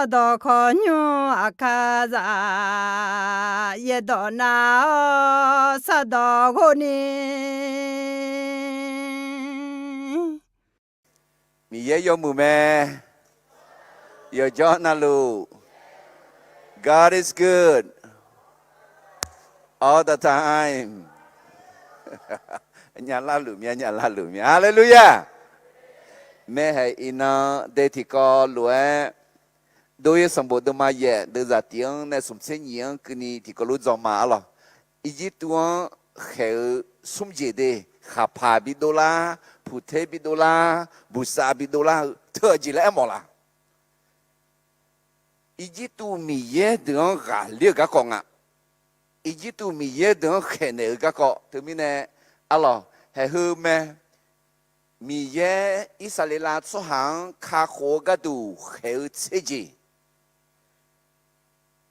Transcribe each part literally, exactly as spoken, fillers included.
Sardawq khawqnymr aqkar zaf, yaerdawq nav-awr sardawq ghov ni. Miqyaer yawmuiq mae. Yawqjawr navluf. God is good all the time. Nya larluf mya, nya larluf mya. Haleluya! Maerhaeq iqnan de tiqkawv lof-aer, Dov-ir sanqbof deuvma yaef deuvzaq tiq-anr nae smq tser nyiq-anr keuvni tiqkawv lof dzaw ma arlawq. Irjirtuv-anr khaeq-eu smr jeq de, khaqpaq bidov lar, puqter bidov lar, buqsav bidov lar-eu teu-eu jeq laer aermawf laf. Irjirtuv miqyaer deuq-anr ghaqler-eu garkawv nga. Irjirtuv miqyaer deuq-anr khaeqnaeq-eu garkawv teumirnae, arlawq, haeq heu mae. Miqyaer Irsaqleqlav tsawrhaq-anr kakhof-eu gharduq khaeq-eu tser jeq.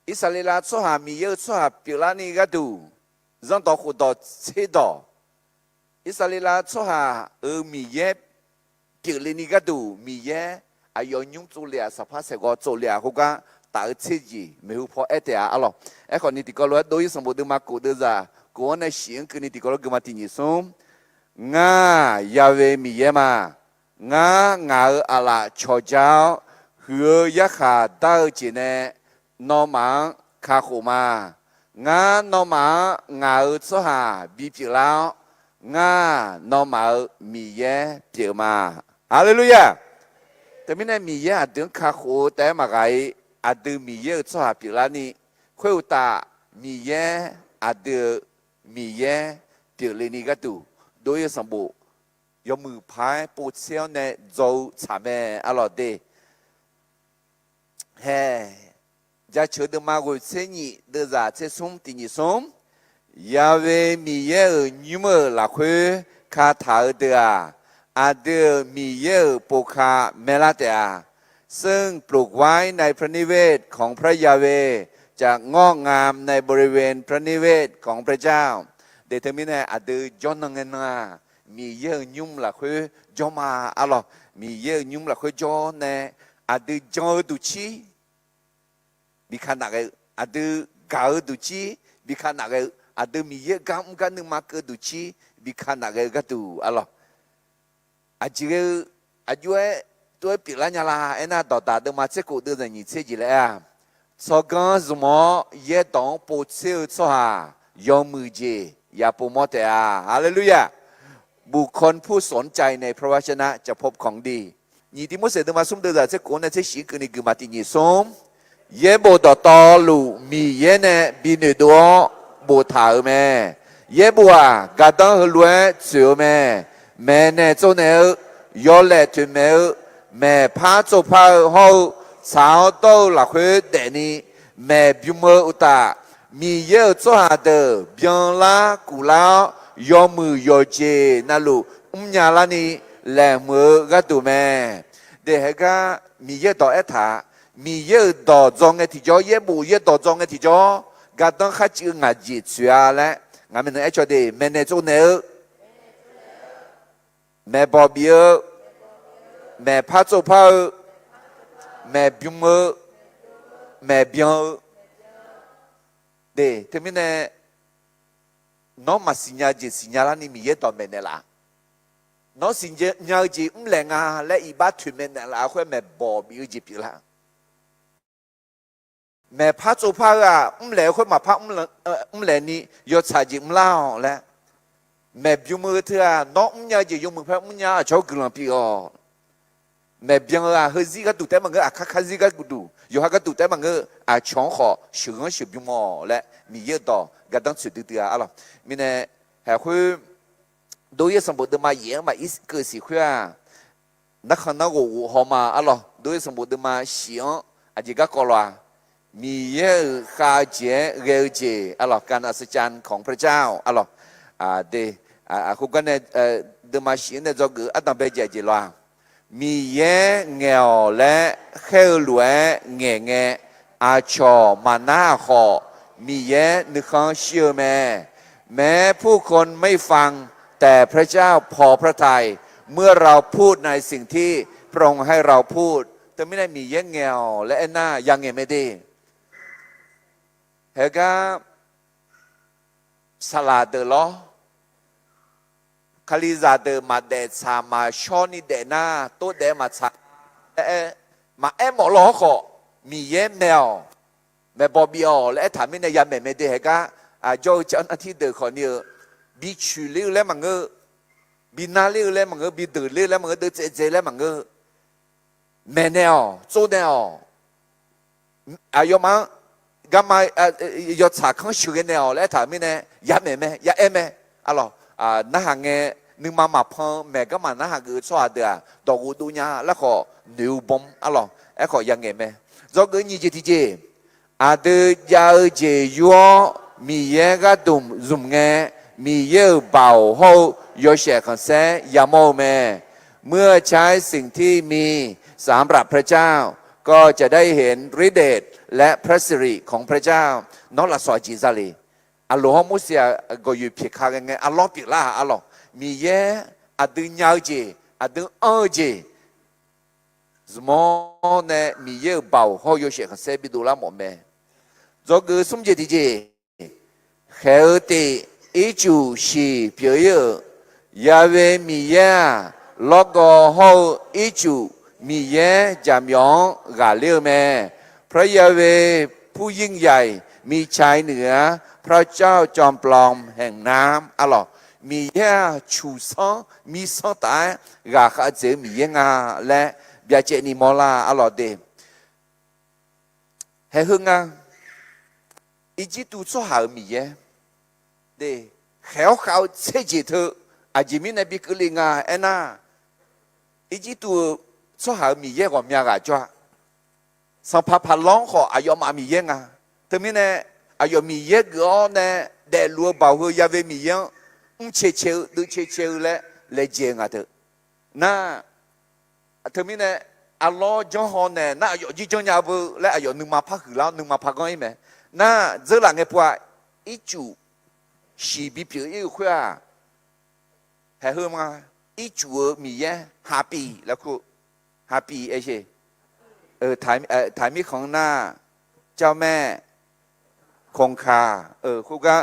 Irsaqleqlav tsawrhaq Miqyaer-euq tsawrhaq pyeuflarni gharduq, zanrdawq khofdawq tserdawq, Irsaqleqlav tsawrhaq-euq Miqyaer pyeufle ni gharduq Miqyaer aqyawf nymr tsovle-aq, saqpar saeqghawv tsovle-aq khoergar taf-eu tser jeq maeqhu paw aer taef-a arlawq. Aerkhawf ni tiqkawv lof-aer Dov-ir sanqbof deuvma kof deuvzaq kof-anr nae shif-anr keuvni tiqkawv lof geufma tiq nyiq smr. Ngar, Yahweh Miqyaer ma. Ngar ngaq-euq aqlaf cawqja-awr, huiq-eu yarkhaq dar-eu jeq nae nawmaf-anr kakhof ma. Ngar nawmaf-anr ngaq-euq tsawrhaq bipyeuf lar-awr, ngar nawmaf-euq Miqyaer pyeuf ma. Haleluya! Teumirnae Miqyaer aqdui-anr kakhof-eu taef-aer maqghaq-ir, aqdui Miqyaer-euq tsawrhaq pyeuflarni, khoeruqtaf Miqyaer aqdui-euq Miqyaer pyeufle ni gharduq, Dov-ir sanqbof yawmuiq paq-aer povtser-awr nae dzaw-eu tsaq mae arlawq de. Haeq, Jaceuq deuvma ghoeq tser nyiq deuvzaq tser smr tiq nyiq smr. Yahweh Miqyaer-euq nymr-euq lafkhoer kataq-eu deuq-aq, aqdui-euq Miqyaer-euq povka maelar taef-a. ซึ่งปลูกไว้ในพระนิเวศของพระยาเวห์ จะงอกงามในบริเวณพระนิเวศของพระเจ้า De teumirnae aqdui jawrnan ngae nan-aq, Miqyaer-euq nymr lafkhoer jawr ma arlawq. Miqyaer-euq nymr lafkhoer jawr nae aqdui jan-eu duqcir bi ka naf ghae-eu, aqdui gaq-eu duqcir bi ka naf ghae-eu, aqdui Miqyaer gar mr gar nuima keuv duqcir bi ka naf ghae-eu gharduq arlawq. Aqjeq ghae-eu aqjox-aer tov-aer pyeuflar nya la aernar, Dawqdaq deuvma tser kof deuvzaq nyiq tser jeq laer-aq, tsawrganr zmq-awr yaerdawq-anr povtser-eu tsawrhaq yawmuiq jeq yapov mawr taef-a. Haleluya! บุคคลผู้สนใจในพระวจนะจะพบของดี Nyiq Tiqmorseq deuvma smr deuvzaq tser kof-anr nae tser shif-anr keuvni geufma tiq nyiq smr. Yaerbof dawqtawvluf Miqyaer nae bi noeqdov-awr boftaq-euq mae. Yaerbof-aq, gardanr heulof-aer tsoeq-eu mae. Maeqnaeq tsovnaeq-eu, yawlaeq toeqmaeq-eu, maeqpar tsovpar-eu hawr-eu, tsaq-awr dawr-eu lafkhoer daefni maeq bym-eu uqtaf, Miqyaer-euq tsawrhaq deuq byanlar kuflar-awr, yawmuiq yawqjeq navluf mrnya larni laeqhmq-eu gharduq mae. De haegar Miqyaer dawq aertaq-a. Miqyaer-euq dawq dzaw ngae tiqjawr, yaerbof yaerdawq dzaw ngae tiqjawr, gardanr kharcuiv-eu ngaq jeq tsoeq-a laer ngaq maeqnan aer caw de. Maeqnaeq tsovnaeq-eu, maeqbawq bif-eu, maeqpar tsovpar-eu, maeqbym-eu, maeqbyan-eu. De teumirnae, nawr maqsiqnya-eu jeq siqnya larni Miqyaer dawq maeqnaeq laf. Nawr siqnya-eu jeq mrlaeq nga laer iqbax toeqmaeq naeqlaf-eu khoer maeqbawq bif-eu jeq pyeuflar. Maeqpar tsovpar-eu-aq, mrlaeq-eu khoer maqpar mrlaeq ni yawtsaq jeq mrlar-awq laer. Maeqbym-eu teu-aq, nawr mrnya-eu jeq yawmuiq paer mrnya-awr aqcawq-anr guiqlanq pyeuf-awq. Maeqbyan-eu-aq, heuzir gharduq taef-aer maqngeur, aqkar karzir gharduq, yawqha gharduq taef-aer maqngeur, aqcawq-anr khawf sheuqghanr sheuqbym-awq laer Miqyaer-euq dawq gardanr tsoeq duidui-a arlawq. Mirnae, haeq khoer, Dov-ir sanqbof deuvma yaef-anr maqir keuv siq khoer-aq, narkhan narghof ghof haw ma arlawq. Dov-ir sanqbof deuvma shif-anr aqjeq garkawv lawq-aq, Miqyaer-euq khav-eu jeq-aer ghae-eu jeq arlawq, การอัศจรรย์ของพระเจ้า arlawq. De, khoergar nae, deuvma shif-anr nae dzawgeuf ardanq bae jaeq jeq lawq-aq, Miqyaer ngaeq-awq laer khaer-eu lof-aer ngaeq ngae, aqcawq maqnar-aq khawf, Miqyaer nuikhanr shir-eu mae. แม้ผู้คนไม่ฟัง แต่พระเจ้าพอพระทัย เมื่อเราพูดในสิ่งที่พระองค์ให้เราพูด Teumirnae Miqyaer ngaeq-awq laer aernar, ya ngaeq mae de. Haegar saqlaq deuq lawr, Kalizaq deuq maqdaef tsaq maqshawr ni daef nar, tov daef maqtsaq laer aer, maqaer mawf law-awr khawf, Miqyaer mae-awq, maeqbaw bif-awq laer aertaq mirnae ya maeq mae de. Haegar jawr-eu cav nar tiq deuq khawf ni-eu, bi coeq ler-eu laer maqngeur, bi nar ler-eu laer maqngeur, bi deuq ler-eu laer maqngeur, deuvtsaev dzae laer maqngeur, maeqnaeq-awq, tsovnaeq-awq, aqyawfmaf-anr garma yawtsaq kanr sheuqghae naeq-awq laer aertaq mirnae, ya maeq mae, ya aer mae. Arlawq, narhaq ngae nuima maqpan-eu maeq garma narhaq geuf-eu tsawrhaq deuq-aq, dawq ghofdov nya laer khawf noeq-eu bawm arlawq, aerkhawf ya ngaeq mae. Dzawgeuf nyiq jeq tiqjeq, aqdui jav-eu jeq yur-awr Miqyaer gharduq zmq ngae, Miqyaer-euq baoq hawr-eu yawshaef khanqsaer yamawr-eu mae. เมื่อใช้สิ่งที่มีสำหรับพระเจ้า ก็จะได้เห็นฤทธิ์เดชและพระสิริของพระเจ้า Nawr lafsawq aqjeq za le. Aqloq hawr Morseq-aq gawqyoeq pyeuf ka ghae ngae, arlawr pyeuflar-aq arlawq. Miqyaer aqdui nya-eu jeq, aqdui anr-eu jeq zmq-awr nae, Miqyaer-euq baoq hawr-eu yawshaef khanqsaer bidov lar mawf mae. Dzawgeuf smr jeq tiqjeq, khaeq-eu tif ircuf shiq pyeuf-ir-euq Yahweh Miqyaer-aq, lawrgawv hawr-eu ircuf Miqyaer jaqmyawf-anr ghaqler-eu mae. เพราะยาเวห์ผู้ยิ่งใหญ่ มีชัยเหนือพระเจ้าจอมปลอมแห่งน้ำ Arlawq, Miqyaer-aq cuqsanr mirsanr taf-aer ghaqkhav dzaeq-eu Miqyaer nga laer byacaevni mawrlar arlawq de. Haeqheu nga, Irjirtuv tsawrhaq-euq Miqyaer de, khaeq-awr khav-eu tser jeq teu aqjeq mirnae bi keuvle nga aernar, Irjirtuv-eu tsawrhaq-euq Miqyaer ghawqmya ghaq jawr-a. Sanqpaq Paqlawr-anr khawf aqyawfmaf Miqyaer nga. Teumirnae aqyawf Miqyaer geuf-awr nae daefluf-eu baoq heu Yahweh Miqyaer-anr mrcae cae-eu, deuv cae cae-eu laer laejae-eu nga teu. Nar, teumirnae arlawr janr haw naeq nar aqyawf jir janrnya beu laer aqyawf nuima par huiqlar-awr nuima par ganr-ir mae. Nar, dzeurlaf ngae pov-aq, ircuf shiq bipyeuf-ir-euq khoer-aq, haeqheu ma, ircuf-eu Miqyaer hapiq laer kur-eu, hapiq aer sher. Taq mirkhanq nar, เจ้าแม่คงคา khoergar,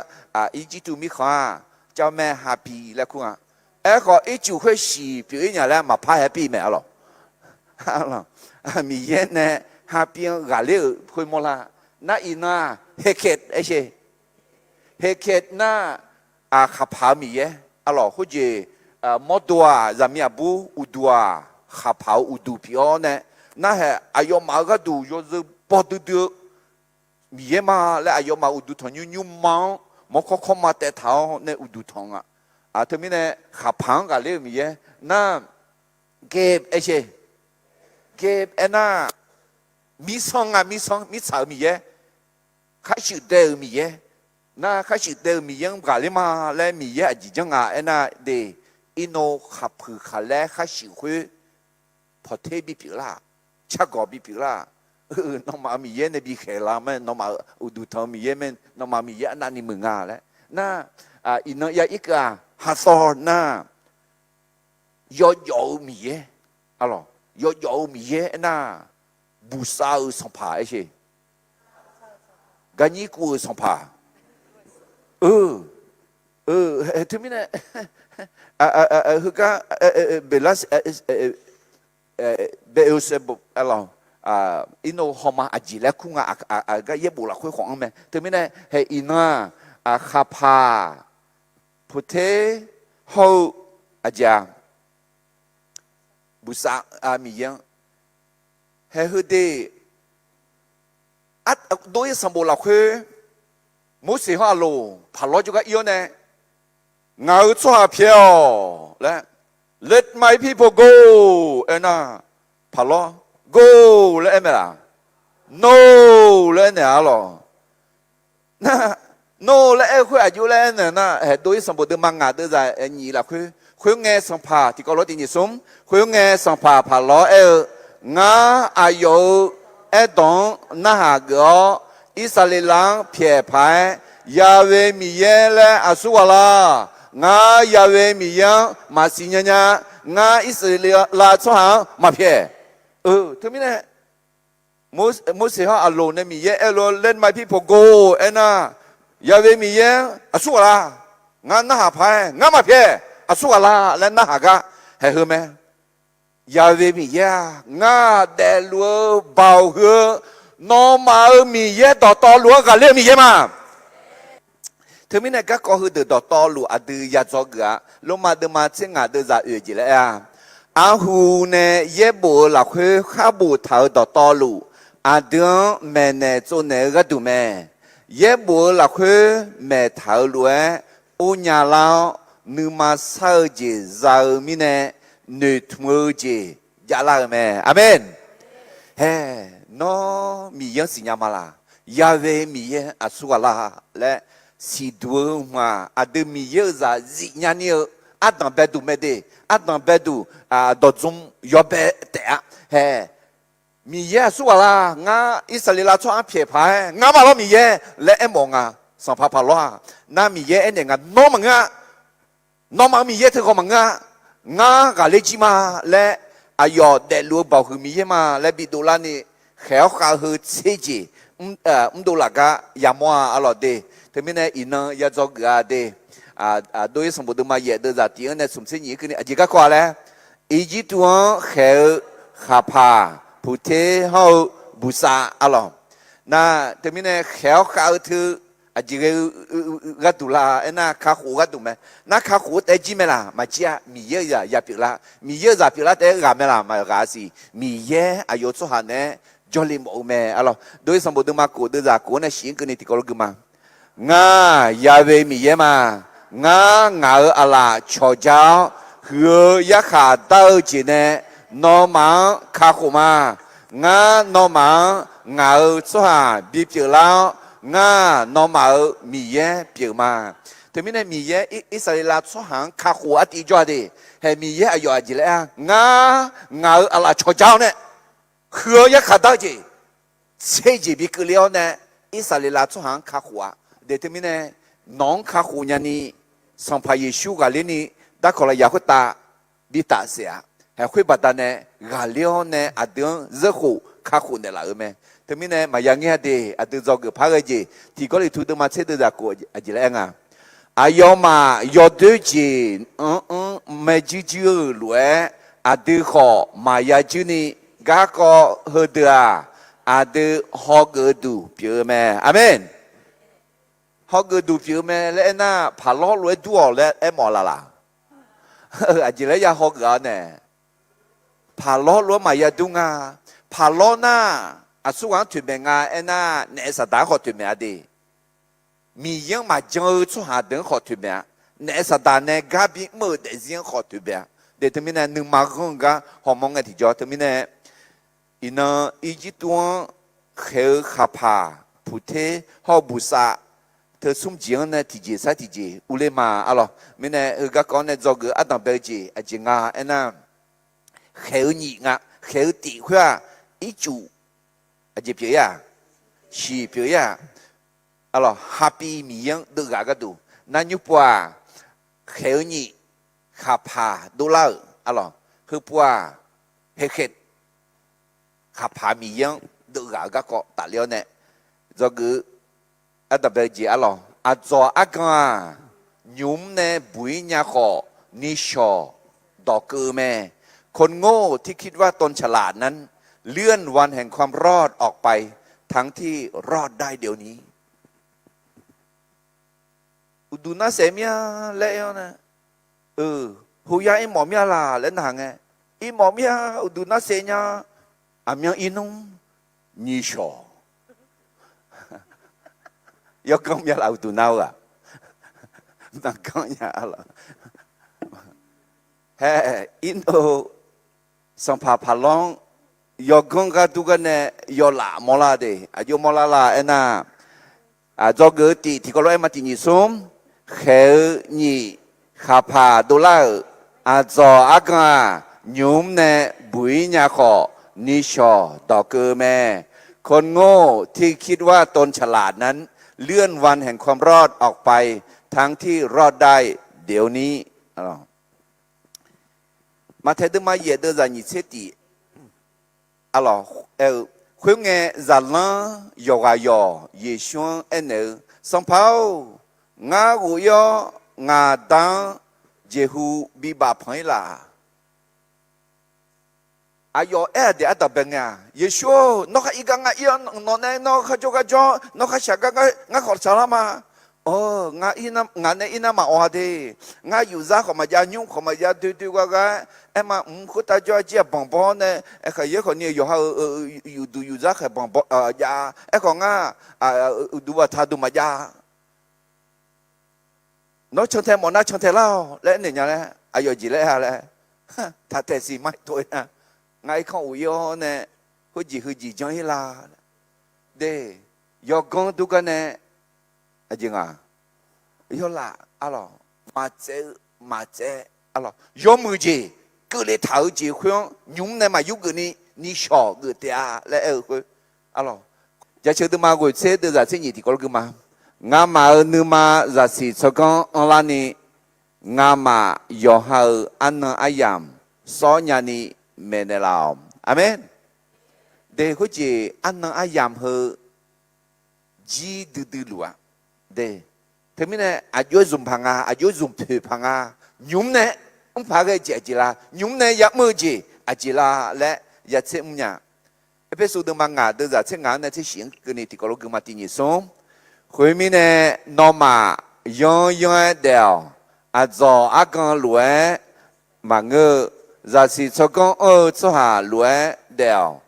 Irjirtuv mirkhanq-aq, เจ้าแม่ hapiq laer kur nga. Aerkhawf ircuf khoer shiq pyeuf-ir nya laer maqpar haer pir mae arlawq. Miqyaer nae hapiq-anr ghaqler-euq khoer mawrlar. Nar iqnan-aq, Heqkhaeq aer sher. Heqkhaeq nar, khaqpaq-eu Miqyaer arlawq. Khoerjeq mawrdo-aq, zaqmiq aqbur uqduq-aq, khaqpaq-eu uqduq pyeuf-awr nae, narhaq aqyawfmaf-euq gharduq yawzeu baw duidui-eu Miqyaer ma laer aqyawfmaf uqduq tanqnymr nymrma-anr mawrkawr kawrma taev taq-awr nae uqduq tanq nga. Teumirnae khaqpaq-anr ghaqler-euq Miqyaer nar, Geb aer sher. Geb aernar, mirsanr nga, mirsanr mirtsaq-euq Miqyaer, khar shuif dae-euq Miqyaer. Nar khar shuif dae-euq Miqyaer-anr ghaqler ma laer Miqyaer aqjeq janr nga aernar de, irnov khaqpuiq khaqlaer khar shuif khoer pawqter bipyeuf lar-aq, cargawq bipyeuf lar-aq, nawmaf-euq Miqyaer nae bikhaeq la mae, nawmaf-euq uqduq tanq-eu Miqyaer mae, nawmaf-euq Miqyaer arnavni muiq nga laer. Nar, iqnan ya irkeuv-aq, Haqsawr nar, yawjawf-eu Miqyaer, arlawq, yawjawf-eu Miqyaer aernar, buqsav-euq sanqpaq aer sher. Garnyir kuv-euq sanqpaq. Eu, teumirnae, heugar, Beqlar, Beqlzebub arlawq, irnov hawma aqjeq laer kur nga, aqgar yaerbof lafkhoer khawf-anr mae. Teumirnae hae iqnan-aq, khaqpaq, pawqter hawr-eu aqjeq-aq, buqsav Miqyaer-anr hae heu de. Dov-ir sanqbof lafkhoer Morseq hawr aqloq paqlawr jawrgar ir-awr nae, ngaq-euq tsawrhaq pyaeq-awq laer, Let my people go aernar, paqlawr, Go laer aer mae laq? No laer aernaeq-a lawq. Nar, No laer aer-eu khoer aqjox laer aernaeq nar, hae dov-ir sanqbof deuvma ngaq deuvzaq nyiq lafkhoer, khoerngae sanqpaq tiqkawv lof-aer tiq nyiq smr, khoerngae sanqpaq paqlawr aer-eu, Ngar aqyawf-euq aerdawq-anr narhaq geuf-awr, Irsaqleqlav-anr pyaeq paq-aer, Yahweh Miqyaer laer aqsur ghaq lar? Ngar Yahweh Miqyaer-anr maqsiq nya nya. Ngar Irsaqleqlav tsawrhaq-anr maqpyaeq. Teumirnae, Mor-, Morseq hawr Aqloq nae Miqyaer aer-eu lof-aer, Let my people go aernar, Ya'we Miqyaer aqsur ghaq la? Ngar narhaq paq-aer ngar maqpyaeq, aqsur ghaq la laer narhaq gar haeq heu mae. Ya'we Miqyaer-aq, ngar daefluf-eu baoq huiq-eu, nawmaf-euq Miqyaer dawqtawvluf-anr ghaqler-eu Miqyaer ma. Teumirnae garkawv heudeuq dawqtawvluf aqdui ya dzawgeuf-a. Lormav deuvma tser ngaq deuvzaq oeq jeq laer aer-a, arhu nae yaerbof-eu lafkhoer khar boftaq-euq dawqtawvluf, aqdui-anr maeqnaeq tsovnaeq-eu gharduq mae. Yaerbof-eu lafkhoer maeqtaq-eu lof-aer, ornya lar-awr, nuima sar-eu jeq za-eu mirnae, noeqtmq-eu jeq javlar-eu mae. Aqmeq. Hae, nawr Miqyaer-anr siqnya ma laq? Ya'we Miqyaer aqsur ghaq la laer siqduq-eu hmq-aq, aqdui Miqyaer-euq zaq zifnya ni-eu ardanq baeduq mae de. Ardanq baeduq, dawqdzm yawbae taef-a. Hae, Miqyaer aqsur ghaq la? Ngar Irsaqleqlav tsawrhaq-anr pyaeq paq-aer ngar maqlawr Miqyaer laer aermawf nga. Sanqpaq Paqlawr-aq, nar Miqyaer aernaeq nga, nawr maqngeur-a. Nawmaf-euq Miqyaer teughaq maqngeur-a. Ngar ghaqler jir ma laer, aqyawf daefluf-eu baoq huiq Miqyaer ma laer bidov larni, khaeq-awr khav heu tser jeq mrdov laf gar yamawr-a arlawq de. Teumirnae iqnan ya dzawgeuf-a de. Dov-ir sanqbof deuvma yaef deuvzaq tiq-anr nae smq tser nyiq-anr keuvni aqjeq garkawv-a laer, Irjirtuv-anr khaeq-eu khaqpaq, puqter hawr-eu buqsav arlawq. Nar teumirnae khaeq-awr khav-eu teu aqjeq ghae-eu gharduq la aernar, kakhof-eu gharduq mae. Nar kakhof-eu taef-aer jir mae laq? Maqjir-a. Miqyaer-euq zaq ya pyeuflar. Miqyaer-euq zaq pyeuflar taef-aer ghaq mae laq? Maqghaq siq. Miqyaer aqyawf-eu tsawrhaq naeq-aer jawrle mawf-eu mae arlawq. Dov-ir sanqbof deuvma kof deuvzaq kof-anr nae shif-anr keuvni tiqkawv lof gui ma. Ngar Ya'we Miqyaer ma. Ngar ngaq-euq aqlaf cawqja-awr, huiq-eu yarkhaq dar-eu jeq nae nawmaf-anr kakhof ma. Ngar nawmaf-anr ngaq-euq tsawrhaq bipyeuf lar-awr, ngar nawmaf-euq Miqyaer pyeuf ma. Teumirnae Miqyaer Irsaqleqlav tsawrhaq-anr kakhof artiv jawr-a de. Hae, Miqyaer aqyawf aqjeq laer aer-a, ngar ngaq-euq aqlaf cawqja-awr nae huiq-eu yarkhaq dar-eu jeq tser jeq bikeuv le-awr nae, Irsaqleqlav tsawrhaq-anr kakhof-a. De teumirnae nawq-anr kakhof nyani, Sanqpaq Yeqsur ghaqler ni darkawq lafyaq khoertav bi tafsaef-a. Haeq, khoer baqdanae ghaqler-awr nae aqdui-anr zeurkhof kakhof naeqlaf-euq mae. Teumirnae maqya ngeur-a de. Aqdui dzawgeuf par ghae jeq tiq Gawrliqtu deuvma tser deuvzaq kof aqjeq laer aer nga. Aqyawfmaf yawdoer jeq-anr anr maerjuir juir-euq lof-aer, aqdui khawf maqya juir ni, garkawv heudeuq-aq, aqdui hawgeuf-eu duq pyeuf-eu mae. Aqmeq. Hawgeuf duq pyeuf-eu mae laer aernar, paqlawr lof-aer dur-awq laer aermawf laf laq? Aqjeq laer ya hawgeuf-a nae, paqlawr lof-aer maqya dur nga. Paqlawr nar, aqsurghaq-anr toeqmaeq nga aernar, naef saqdaq-anr khawf toeqmaeq-a de. Miqyaer-anr maqjan-eu tsawrhaq deuq-anr khawf toeqmaeq-a. Naef saqdaq nae gar bimr-euq daefzir-anr khawf toeqmaeq-a. De teumirnae nuima ghanr-eu gar hawmawr ngae tiqjawr teumirnae, iqnan Irjirtuv-anr khaeq-eu khaqpaq, puqter hawr-eu buqsav, teu smr jeq-anr nae tiqjeq sar tiqjeq urler ma arlawq. Mirnae heugar kawv-anr nae dzawgeuf ardanqbae-eu jeq aqjeq nga aernar, khaeq-eu nyiq nga. Khaeq-eu tif khoer-aq, ircuf aqjeq pyeuf-ir-aq, shiq pyeuf-ir-aq, arlawq, hapiv Miqyaer-anr deuvghaq gharduq. Nar nymr pov-aq, khaeq-eu nyiq, khaqpaq dovlar-euq arlawq. Heupov-aq, hekhaeq, khaqpaq Miqyaer-anr deuvghaq-eu garkawv tafler-awr nae dzawgeuf-eu ardanqbae-eu jeq arlawq. Aqdzawq argan-aq, nymq-mr nae buq-ir nya khawf, nishawq dawqkeuv-eu mae. คนโง่ที่คิดว่าตนฉลาดนั้น เลื่อนวันแห่งความรอดออกไป ทั้งที่รอดได้เดี๋ยวนี้ Uqduq narsaef mir-a laer aer-awr nae, hoya irmawf mir-a laq laer narhaq ngae, irmawf mir-a, uqduq narsaef nya, aqmyan irnmr, nyiq shawq, yawganr mir-a laf uqduq nar-eu ghaq, naqganr nya-a laf. Hae, irnmr-eu Sanqpaq Paqlawr-anr yawganr ghardur garnae yawlaf mawrlar de. Aqjox mawrlar la aernar, dzawgeuf-eu tif tiqkawv lof-aer ma tiq nyiq smr, khaeq-eu nyiq, khaqpaq dovlar-euq, aqdzawq argan-aq, nymq-mr nae buq-ir nya khawf, nishawq dawqkeuv mae. คนโง่ที่คิดว่าตนฉลาดนั้น เลื่อนวันแห่งความรอดออกไป ทั้งที่รอดได้เดี๋ยวนี้ Maqtaeq deuvma yaef deuvzaq nyiq tser tif, Arlawq, aer-eu, khoerngae zaqlanr yawqghaq yawq Yeqsur-anr aernaeq-eu, Sanqpaq-or, ngar ghof-ir-awr ngaq Da-anr jeqhu bibaf panq-ir laf. Aqyawf aer-aq daef ardanqbae ngae-aq, Yeqsur-or, nawr khar ir gar ngar ir-awr, nawq nae nawr kharjawr gar jawr, nawr kharshaq gar ngar khawf shaqlar ma. Awr, ngaq nae ir nar maqawq-a de. Ngar yufzar khawf maqjav, nymr khawf maqjav, doe doe gha gha-aer, aer ma mq khoertav jawr-a jir-aq banq baw-awr nae, aerkhawf yaer khawf ni yawqha-euq yufduq yufzar khaeq banq baw jav-a. Aerkhawf ngar uqduq baqta duq maqjav. Nawr cantae mawf nar cantae lar-awq laer aernaeq nya laer aqyawf jeq laer-a laer, taq taeq siq ma tov-ir nar, ngar irkanr of-ir-awr nae khoerjeq heujeq janr-ir la. De, yawganr dur gar nae aqjeq nga, yawlaf arlawq, maqtsaev-eu maqtsaev arlawq, yawmuiq jeq keuvle taq-eu jeq khoer-anr nymq-mr nae maqyur geuf ni, nishawq geuf taef-a laer aer-eu khoer arlawq. Jaceuq deuvma ghoeq tser deuvzaq tser nyiq tiqkawv lof gui ma. Ngamaf-euq nuima zaqsiq tsawrganr anrlar ni, ngamaf yawqha-euq arnan aryamq sawr nyani maeqnaeq laf-awq. Aqmeq. De, khoerjeq arnan aryamq heu jir duidui luf-a. De, teumirnae aqjox-aer zmq paq nga, aqjox-aer zmq poeq paq nga, nymq-mr nae mr paq ghae jeq aqjeq la, nymq-mr nae yamr-eu jeq aqjeq la laer yatser mr nya. Erpersu deuvma ngaq deuvzaq tser ngaq-anr nae tser shif-anr keuvni tiqkawv lof gui ma. Tiq nyiq smr. Khoermirnae, nawmaf yanr yanr-aer daef-awq. Aqdzawq argan lof-aer maqngeur-eu, zaqsiq tsawrganr anr-eu tsawrhaq lof-aer daef-awq.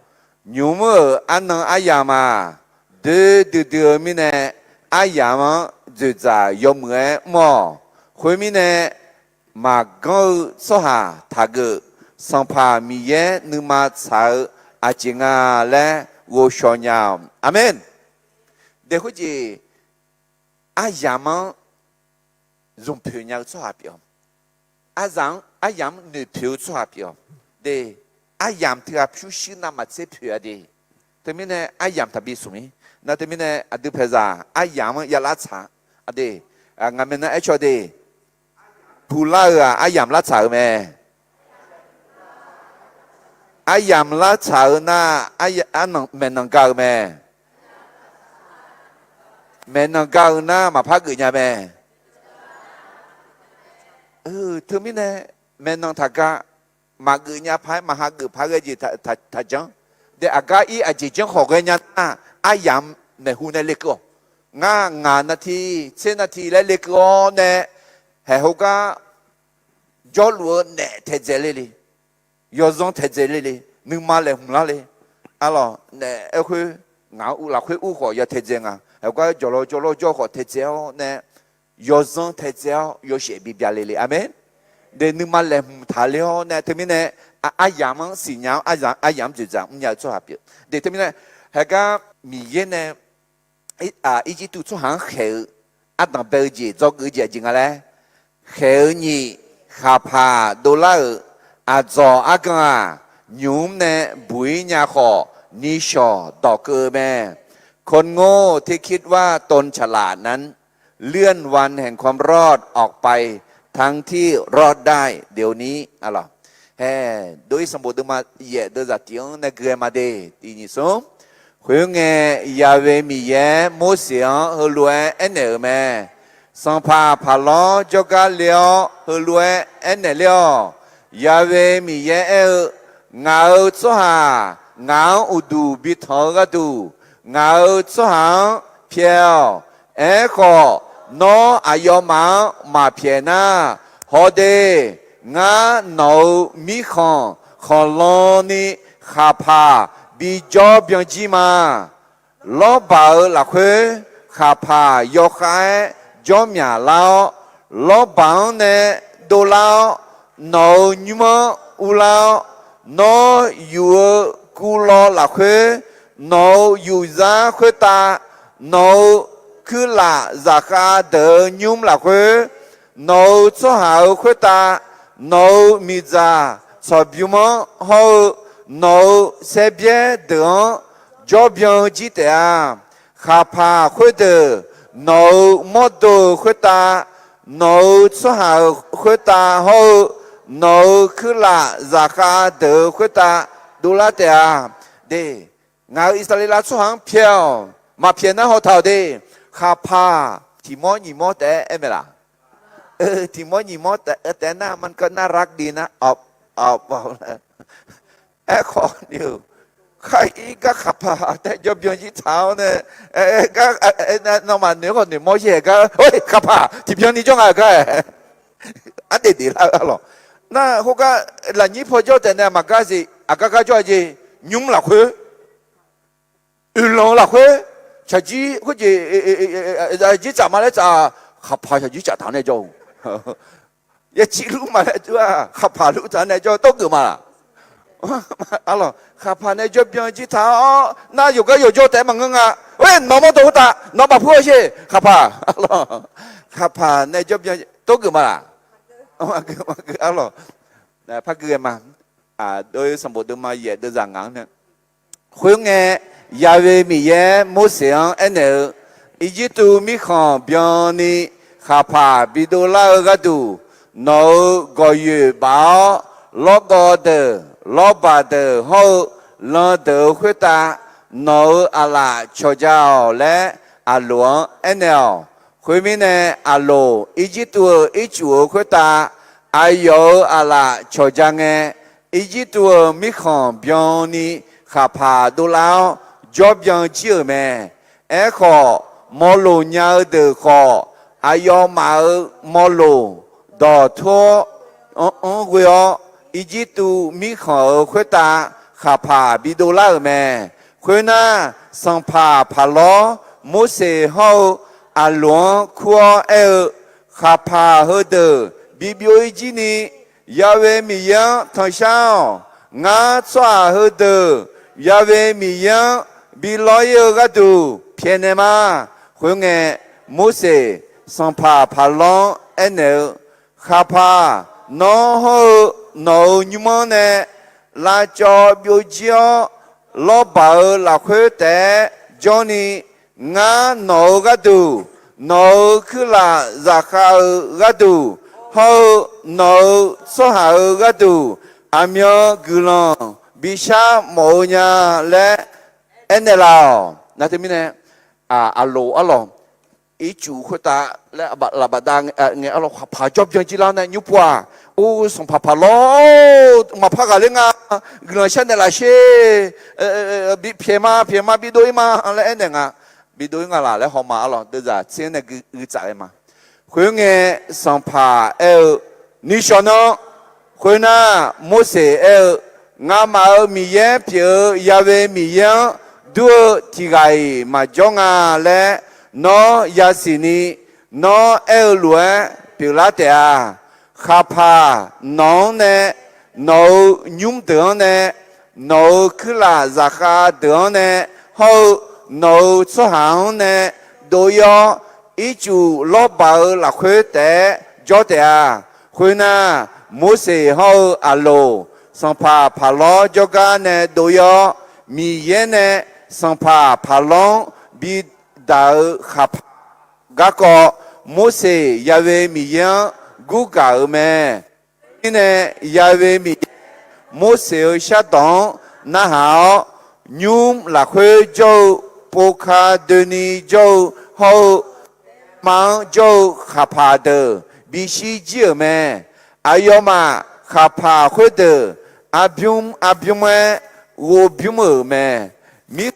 Nymq-mr-euq arnan aryamq-aq, doer duidui-eu mirnae, aryamq-anr dzoeqdzaq yawmuiq-aer mr-awq. Khoermirnae, maqganr-eu tsawrhaq taqgeuf. Sanqpaq Miqyaer nuima tsaq-eu aqjeq nga laer ghovshaw nya-awq. Aqmeq. De, khoerjeq aryamq-anr zmq poeq nya-eu tsawrhaq pyeuf-awq. Aryamq-anr, aryamq-anr noeqpoeq-eu tsawrhaq pyeuf-awq. De, aryamq teughaq pyurshuir navmaqtser poeq-a de. Teumirnae aryamq taqbi smq-ir. Nar teumirnae aqdui paeqzaq aryamq-anr ya lar tsaq-a de. Ngaq maeqnan aer caw de. Puqlar-euq-aq aryamq lar tsaq-eu mae. Aryamq lar tsaq-eu nar, aryamq maeqnan ga-eu mae. Maeqnan ga-eu nar maqpar geuf nya mae. Teumirnae maeqnan taq ga, maqgeuf nya paq-aer maqha geuf paq ghae jeq taqjanr. De, aqgar ir aqjeq janr khawf ghaenya nar, aryamq maeqhu nae lekeuv-awq. Ngar ngaq navti tser navti laer lekeuv-awr nae, haeq heugar jawrluf-eu naef taedzae ler le, yawzanr taedzae ler le, nuima laeqhmq lar le. Arlawq, naef aer khoer ngaq-anr ur lafkhoer ur khawf ya taedzae nga. Haeq heugar jawqlawr jawrlawr jawr khawf taedzae-awr nae, yawzanr taedzae-awr yawshaef bibya le le. Aqmeq. De, nuima laeqhmq taqler-awr nae teumirnae aryamq-anr siqnya-awr aryamq-anr dzoeqdzaq mrnya-eu tsawrhaq pyeuf. De, teumirnae haeqgar Miqyaer nae Irjirtuv tsawrhaq-anr khaeq-eu ardanq bae-eu jeq dzawgeuf-eu jeq aqjeq nga laer, khaeq-eu nyiq, khaqpaq dovlar-euq aqdzawq argan-aq, nymq-mr nae buq-ir nya khawf, nishawq dawq keuv-eu mae. คนโง่ที่คิดว่าตนฉลาดนั้น เลื่อนวันแห่งความรอดออกไป ทั้งที่รอดได้เดี๋ยวนี้ Hae, dov-ir sanqbof deuvma yaef deuvzaq tiq-anr nae gui-aer ma de. Tiq nyiq smr. Khoerngae, Yahweh Miqyaer Morseq-anr heulof-aer aernaeq-euq mae. Sanqpaq Paqlawr jawrgar le-awr heulof-aer aernaeq ler-awq. Yahweh Miqyaer aer-eu, Ngaq-euq tsawrhaq ngaq-anr uqduq bi tanq-eu gharduq, ngaq-euq tsawrhaq-anr pyaeq-awq. Aerkhawf, nawr aqyawfmaf-anr maqpyaeq nar, haw de. Ngar nawq-euq mirkhanq khanqlan ni khaqpaq bijawr byan jir ma. Lawrbaq-euq lafkhoer khaqpaq yawkhav-aer jawr myaq lar-awr, lawrbaq-anr nae dovlar-awr, nawq-euq nymr-anr urlar-awr, nawr yuf-eu kuvlaw lafkhoer, nawq-euq yufzar khoertav, nawq-euq kuirlaf zaqkhav deuq-euq nymr lafkhoer, nawq-euq tsawrhaq-euq khoertav, nawq-euq miqdzaq tsawqbymr-anr hawr-eu, nawq-euq saerbyaer deuq-anr jawr byan jir taef-a. Khaqpaq khoerdeuq nawq-euq mawrdo-euq khoertav, nawq-euq tsawrhaq-euq khoertav hawr-eu, nawq-euq kuirlaf zaqkhav deuq-euq khoertav dovlar taef-a. de, ngaq-euq Irsaqleqlav tsawrhaq-anr pyaeq-awq. Maqpyaeq nar hawtaq-awq de. Khaqpaq tiq mawr nyiq mawr taef-aer aer mae laq? Tiq mawr nyiq mawr taef-aer nar, มันก็น่ารักดีนะ Aerkhawf ni-euq, khar-ir gar khaqpaq taef jawrbyan jir taq-awr nae, gar nawmaf noeq-aer khawf noeqmawr yaer gar, khaqpaq tiqbyan ni jawr nga-eu gar-aer, ardef def lar-eu arlawq. Nar khoergar lafnyir paw jawr taef nae maqgar siq, aqgar gar jawr-a jeq, nymr lafkhoer, oeqlanq-eu lafkhoer, shaqjir khoerjeq, jir tsaf ma laer tsaf, khaqpaq shaqjir tsaf taq nae jawr-eu, yaciv lur ma laer jawr-a, khaqpaq lur taq nae jawr-eu tawrgeuf ma laq? Arlawq, khaqpaq nae jawrbyan jir taq-awr nar yawqgar yawqjawr taef-aer maqngeur nga. Oe, nawq mawrdo khoertav nawq bafpur-awr sher, khaqpaq. Khaqpaq nae jawrbyan tawrgeuf ma laq? Maqgeuf, maqgeuf arlawq. Par gui ghae ma. Dov-ir sanqbof deuvma yaef deuvzaq ngaq-anr nae, khoerngae, Ya'we Miqyaer Morseq-anr aernaeq-eu, Irjirtuv mirkhanq byanni khaqpaq bidov lar-eu gharduq, nawq-euq gawqyoeq baf-awr, lawrgawv deuq, lawrbaq deuq hawr-eu lan deuq-euq khoertav, nawq-euq aqlaf cawqja-awq laer, Aqloq-anr aernaeq-awq. Khoermirnae, Aqloq Irjirtuv-euq ircuf-euq khoertav, aqyawf-euq aqlaf cawqja ngae, Irjirtuv-euq mirkhanq byanni khaqpaq dovlar-awr, jawrbyan jir-euq mae. Aerkhawf, mawloq nya-eu deuq khawf, aqyawfmaf-euq mawloq dawqtur-awr, anr ghoe-awr, Irjirtuv mirkhanq-euq khoertav khaqpaq bidov lar-euq mae. Khoernar, sanqpaq Paqlawr, Morseq hawr-eu Aqloq-anr kur-awr aer-eu, Khaqpaq heudeuq bibyov-ir jir ni, Ya'we Miqyaer-anr tanqshar-awq. Ngar tsawrhaq heudeuq Ya'we Miqyaer-anr bi lawr-ir-eu gharduq pyaeqnaeq ma. Khoerngae, Morseq sanqpaq Paqlawr-anr aernaeq-eu, Khaqpaq nawr hawr-eu nawq-euq nymr-anr nae lavcawv byovjir-awr, lawrbaq-euq lafkhoer taef-aer jawrni, ngar nawq-euq gharduq, nawq-euq kuirlaf zafkhav-eu gharduq, hawr-eu nawq-euq tsawrhaq-euq gharduq, aqmyan guiqlanq bishar mawf-eu nya laer aernaeq laf-awq. Nar teumirnae, Aqloq arlawq, ircuf khoertav laer lafbafdav ngae arlawq, khaqpaq jawrbyan jir lar nae nymr pov-aq, or, sanqpaq Paqlawr, maqpar ghaqler nga, guiqlanq sharnaeq laf sher, bipyaeq ma, pyaeq ma, bidov-ir ma laer aernaeq nga. Bidov-ir nga laq laer hawma arlawq, deuvzaq tser nae gui tsaf ghae ma. Khoerngae, sanqpaq aer-eu, Nishawq nan. Khoernar, Morseq aer-eu, Ngamaf-euq Miqyaer pyeuf-eu Ya'we Miqyaer-anr dur-eu tiq ghaq-iq maqjawr nga laer nawr yasiq ni, nawr aer-eu lof-aer pyeuflar taef-a. Khaqpaq nawq-anr nae, nawq-euq nymr deuq-anr nae, nawq-euq kuirlaf zaqkhav deuq-anr nae, hawr-eu nawq-euq tsawrhaq-anr nae dov-ir-awr, ircuf lawrbaq-euq lafkhoer taef-aer jawr taef-a. Khoernar, Morseq hawr-eu Aqloq, sanqpaq Paqlawr jawrgar nae dov-ir-awr, Miqyaer nae sanqpaq Paqlawr-anr bidaq-eu khaqpaq garkawv, Morseq Ya'we Miqyaer-anr gurgaq-euq mae. Mirnae, Ya'we Miqyaer Morseq-euq shardawq-anr narhaq-awr, nymr lafkhoer jawr-eu, povka doeni jawr-eu hawr-eu, ma-anr jawr-eu khaqpaq deuq bishir jir-euq mae. Aqyawfmaf khaqpaq khoerdeuq arbymr arbymr-aer ghovbymr-euq mae. Mirkhanq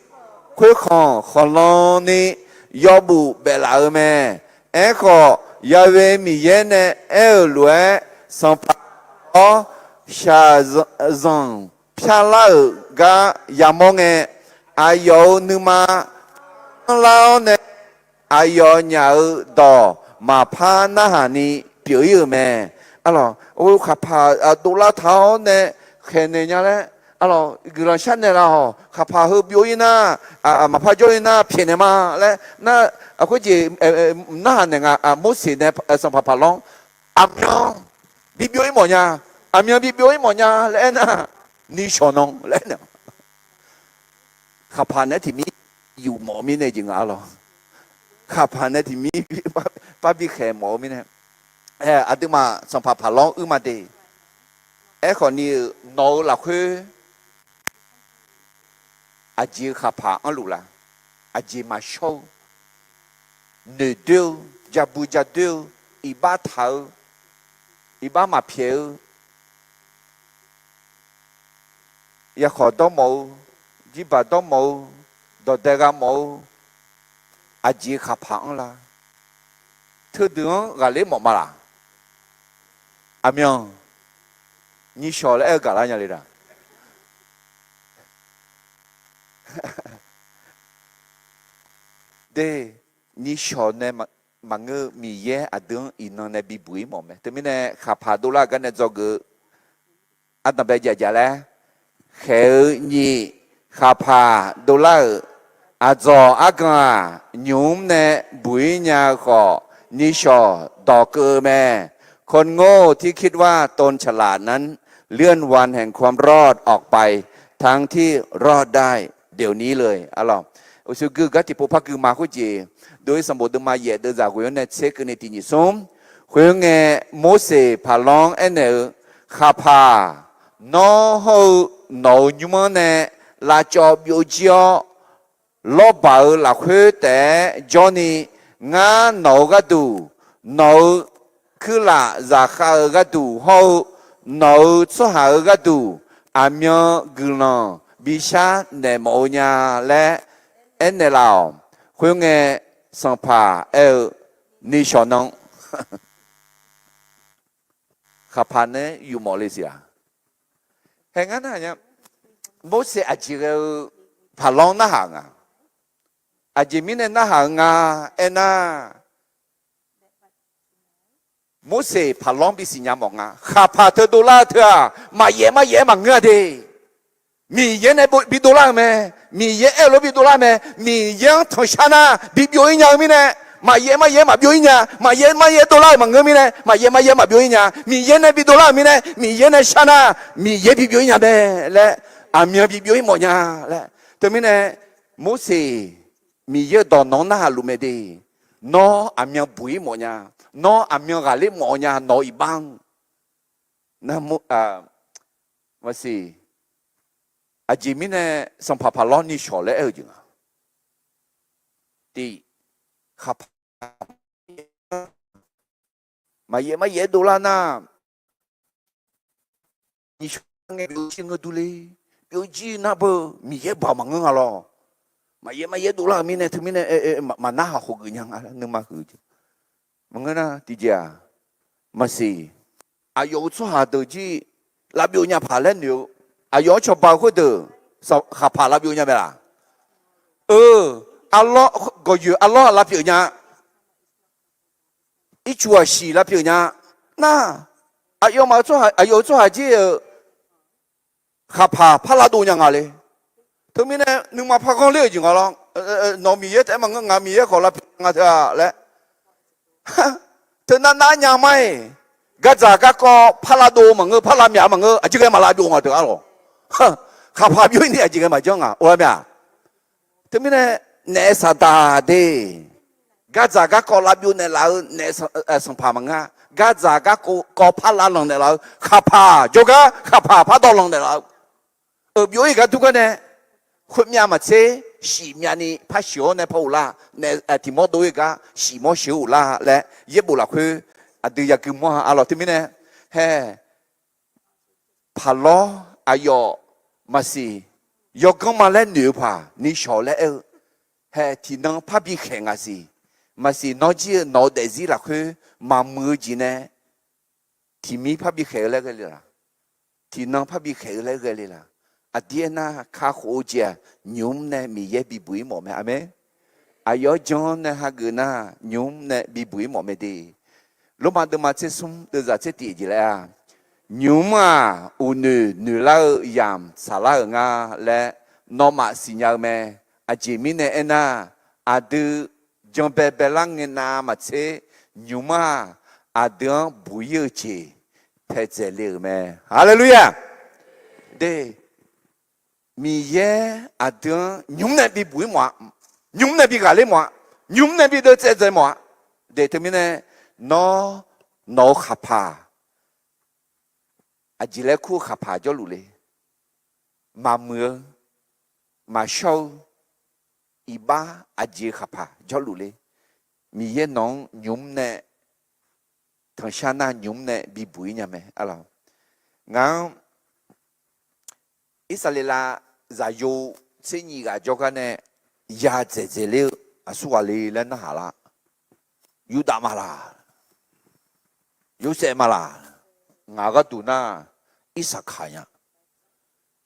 khoerkhanq khanqlan ni yawbuf baef laf-eu mae. Aerkhawf, Ya'we Miqyaer nae aer-euq lof-aer, sanqpaq-awr shaqzanq pyarlar-euq gar yamawr ngae, aqyawf-euq nuima anrlar-awr nae, aqyawfnyaf-euq dawq maqpar narhaq ni pyeuf-ir-euq mae. Arlawq, khaqpaq dovlar taq-awr nae khaeqnaeq nya laer, arlawq, guiqlanq sharnaeq laf-awq. Khaqpaq heu byov-ir nar, maqpar jawr-ir nar pyaeqnaeq ma laer nar, khoerjeq narhaq naeq nga. Morseq nae sanqpaq Paqlawr-anr, aqmyan bibyov-ir mawf nya, aqmyan bibyov-ir mawf nya laer aernar, nishawq nan laer aernar, khaqpaq naeq-aer tiqmir yuf mawf-eu mirnae jeq nga arlawq. Khaqpaq nae tiqmir parbi khaeq mawf-eu mirnae, aqduimaf sanqpaq Paqlawr uir ma de. Aerkhawf ni-euq nawq-euq lafkhoer Aqjeq khaqpaq anrluf la? Aqjeq maqshawr-eu, noeqdoer-eu, jabui jadoer-eu, iqbax taq-eu, iqbax maqpyaeq-eu, yakhawq dawrmawf-eu, jirbaq dawrmawf-eu, dawqdae gha mawf-eu, aqjeq khaqpaq anr la? Teudeuq-anr ghaqler mawf ma laq? Aqmyan, nishawq laer aer-eu gaqlar nya le laq? De, nishawq nae maqngeur-eu Miqyaer aqdui-anr iqnan nae bibuq-ir mawf mae. Teumirnae khaqpaq dovlar-euq gar nae dzawgeuf-eu ardanqbae jaqjaq laer, khaeq-eu nyiq, khaqpaq dovlar-euq aqdzawq argan-aq, nymq-mr nae buq-ir nya-eu khawf, nishawq dawq keuv-eu mae. คนโง่ที่คิดว่าตนฉลาดนั้น เลื่อนวันแห่งความรอดออกไป ทั้งที่รอดได้เดี๋ยวนี้เลย Uqshoe gui-eu gar tiqpov par gui ma khoerjeq, dov-ir sanqbof deuvma yaef deuvzaq ghoe-anr nae tser keuvni tiq nyiq smr. Khoerngae, Morseq Paqlanr aernaeq-eu, Khaqpaq, nawr hawr-eu nawq-euq nymr-anr nae lavcawv byovjir-awr, lawrbaq-euq lafkhoer taef-aer jawrni, ngar nawq-euq gharduq, nawq-euq kuirlaf zaqkhav-euq gharduq hawr-eu nawq-euq tsawrhaq-euq gharduq aqmyan guiqlanq bishar naeq mawf-eu nya laer aernaeq laf-awq. Khoerngae, Sanqpaq aer-eu, nishawq nan khaqpaq nae yufmawf le siq-aq. Hae ngar nar-aq nya, Morseq aqjeq ghae-eu Paqlanr narhaq-euq nga. Aqjeq mirnae narhaq-eu nga aernar, Morseq Paqlanr bisiq nya mawf nga. Khaqpaq teu dovlar-eu teu-aq, maqyaef maryaef-aer maqngeur-a de. Miqyaer nae bidovlar-euq mae. Miqyaer aer-eu lof bidovlar mae. Miqyaer-anr tanqshar nar bibyov-ir nya-eu mirnae, maqyaef maryaef-aer maqbyov-ir nya. Maqyaef maryaef-aer dovlar-euq maqngeur mirnae, maqyaef maryaef-aer maqbyov-ir nya. Miqyaer nae bidovlar-euq mirnae, Miqyaer nae shar nar, Miqyaer bibyov-ir nya mae laer, aqmyan bibyov-ir mawf nya laer. Teumirnae, Morseq, Miqyaer-euq dawq nawq-anr narhaq luf mae de. Nawr aqmyan buq-ir mawf nya. Nawr aqmyan ghaqler mawf-eu nya, nawq-euq iqbax-anr. Maqsiq, aqjeq mirnae Sanqpaq Paqlanr nishawq laer aer-eu jeq nga. Tiq, khaqpaq maqyaef maryaef-aer dovlar nar, nishawq ngae byovjir ngeur durler, byovjir nar beu Miqyaer baoq maqngeur nga lawr. Maqyaef maryaef-aer dovlar-euq mirnae teumirnae maqnarhaq khawf geuf nya nga laer nuima huiq jeq. Maqngeur nar tiqjeq-aq, maqsiq, aqyawf-euq tsawrhaq deuq jir lavbyov nya paq laer noeq-eu, aqyawf-anr cawba-eu khoerdeuq khaqpaq lavbyov nya mae laq? Eu, arlawr, gawqyoeq arlawr-aq lavpyeuf nya. Ircuf aqsiq lavpyeuf nya. Nar, aqyawfmaf-eu tsawrhaq, aqyawf-euq tsawrhaq jir-euq khaqpaq par lavdov nya nga le. Teumirnae nuima par ghanr ler-euq jeq nga lawr. Nawq Miqyaer taef-aer maqngeur, ngaq Miqyaer khawf lavpyeuf nga teu-a laer. Teunar nar nya mar-iq, gardzaq garkawv par lavdov maqngeur, par lavmyaq maqngeur, aqjeq ghae maq lavbyov nga teu-a lawq. Khaqpaq byov-ir ni aqjeq ghae maqjanr nga or-a mya. Teumirnae, naef saqdaq de, gardzaq garkawv lavbyov naeqlaf-eu naef sanqpaq maqngeur-a. Gardzaq garkawv par lavlanq naeqlaf-eu khaqpaq jawrgar khaqpaq par dawvlanq naeqlaf-eu, euq byov-ir gar dur gar nae, khoermyav maqtser, shif myavni par sheuq-awr nae par ghoflar, naef tiq mawr dov-ir gar shif mawr sheuq-awr ghoflar laer yaerbof lafkhoer aqdui yagui mawr-a. Arlawq teumirnae, hae, Paqlawr aqyawf maqsiq, yawganr ma laer noeq-eu paq nishawq laer aer-eu, hae tiqnan parbi khaeq ngaq siq. Maqsiq nawr jir-eu nawq-eu daefzir lafkhoer maqmuiq-eu jeq nae tiqmir parbi khaeq-eu laer ghae le laq? Tiqnan parbi khaeq-eu laer ghae le laq? Aqdir aernar, kakhof-eu jeq-aq, nymq-mr nae Miqyaer bibuq-ir mawf mae. Aqmeq. Aqyawf-anr jan nae hageuf nar, nymq-mr nae bibuq-ir mawf mae de. Lormav deuvma tser smr deuvzaq tser tiq jeq laer-a, nymq-mr-aq, uqnoeq noeqlar-eu yamq tsaqlar-euq nga laer nawmaf siqnya-eu mae. Aqjeq mirnae aernar, aqdui janbae baelar ngae navmaqtser, nymq-mr-aq, aqdui-anr buq-ir-eu jeq taedzaeq le-euq mae. Haleluya! De, Miqyaer aqdui-anr nymq-mr nae bibuq-ir mawf-a, nymq-mr nae bighaq ler mawf-a, nymq-mr nae bideuv tsaevdzae mawf-a. De teumirnae, nawr, nawq-eu khaqpaq, aqjeq laer kur-eu khaqpaq jawrluf le, maqmuiq-eu, maqshawr-eu iqbax aqjeq khaqpaq jawrluf le. Miqyaer nawq-anr nymq-mr nae, tanqshar nar nymq-mr nae bibuq-ir nya mae. Ngaq-anr Irsaqleqlav zaqyo tser nyiq ghaq jawrgar nae ya dzaeqdzaeq ler-eu aqsurghaq le laer narhaq lar. Yurdav maqlaq, Yorsaev maqlaq, ngaq gharduq nar Irsaqkaq nya.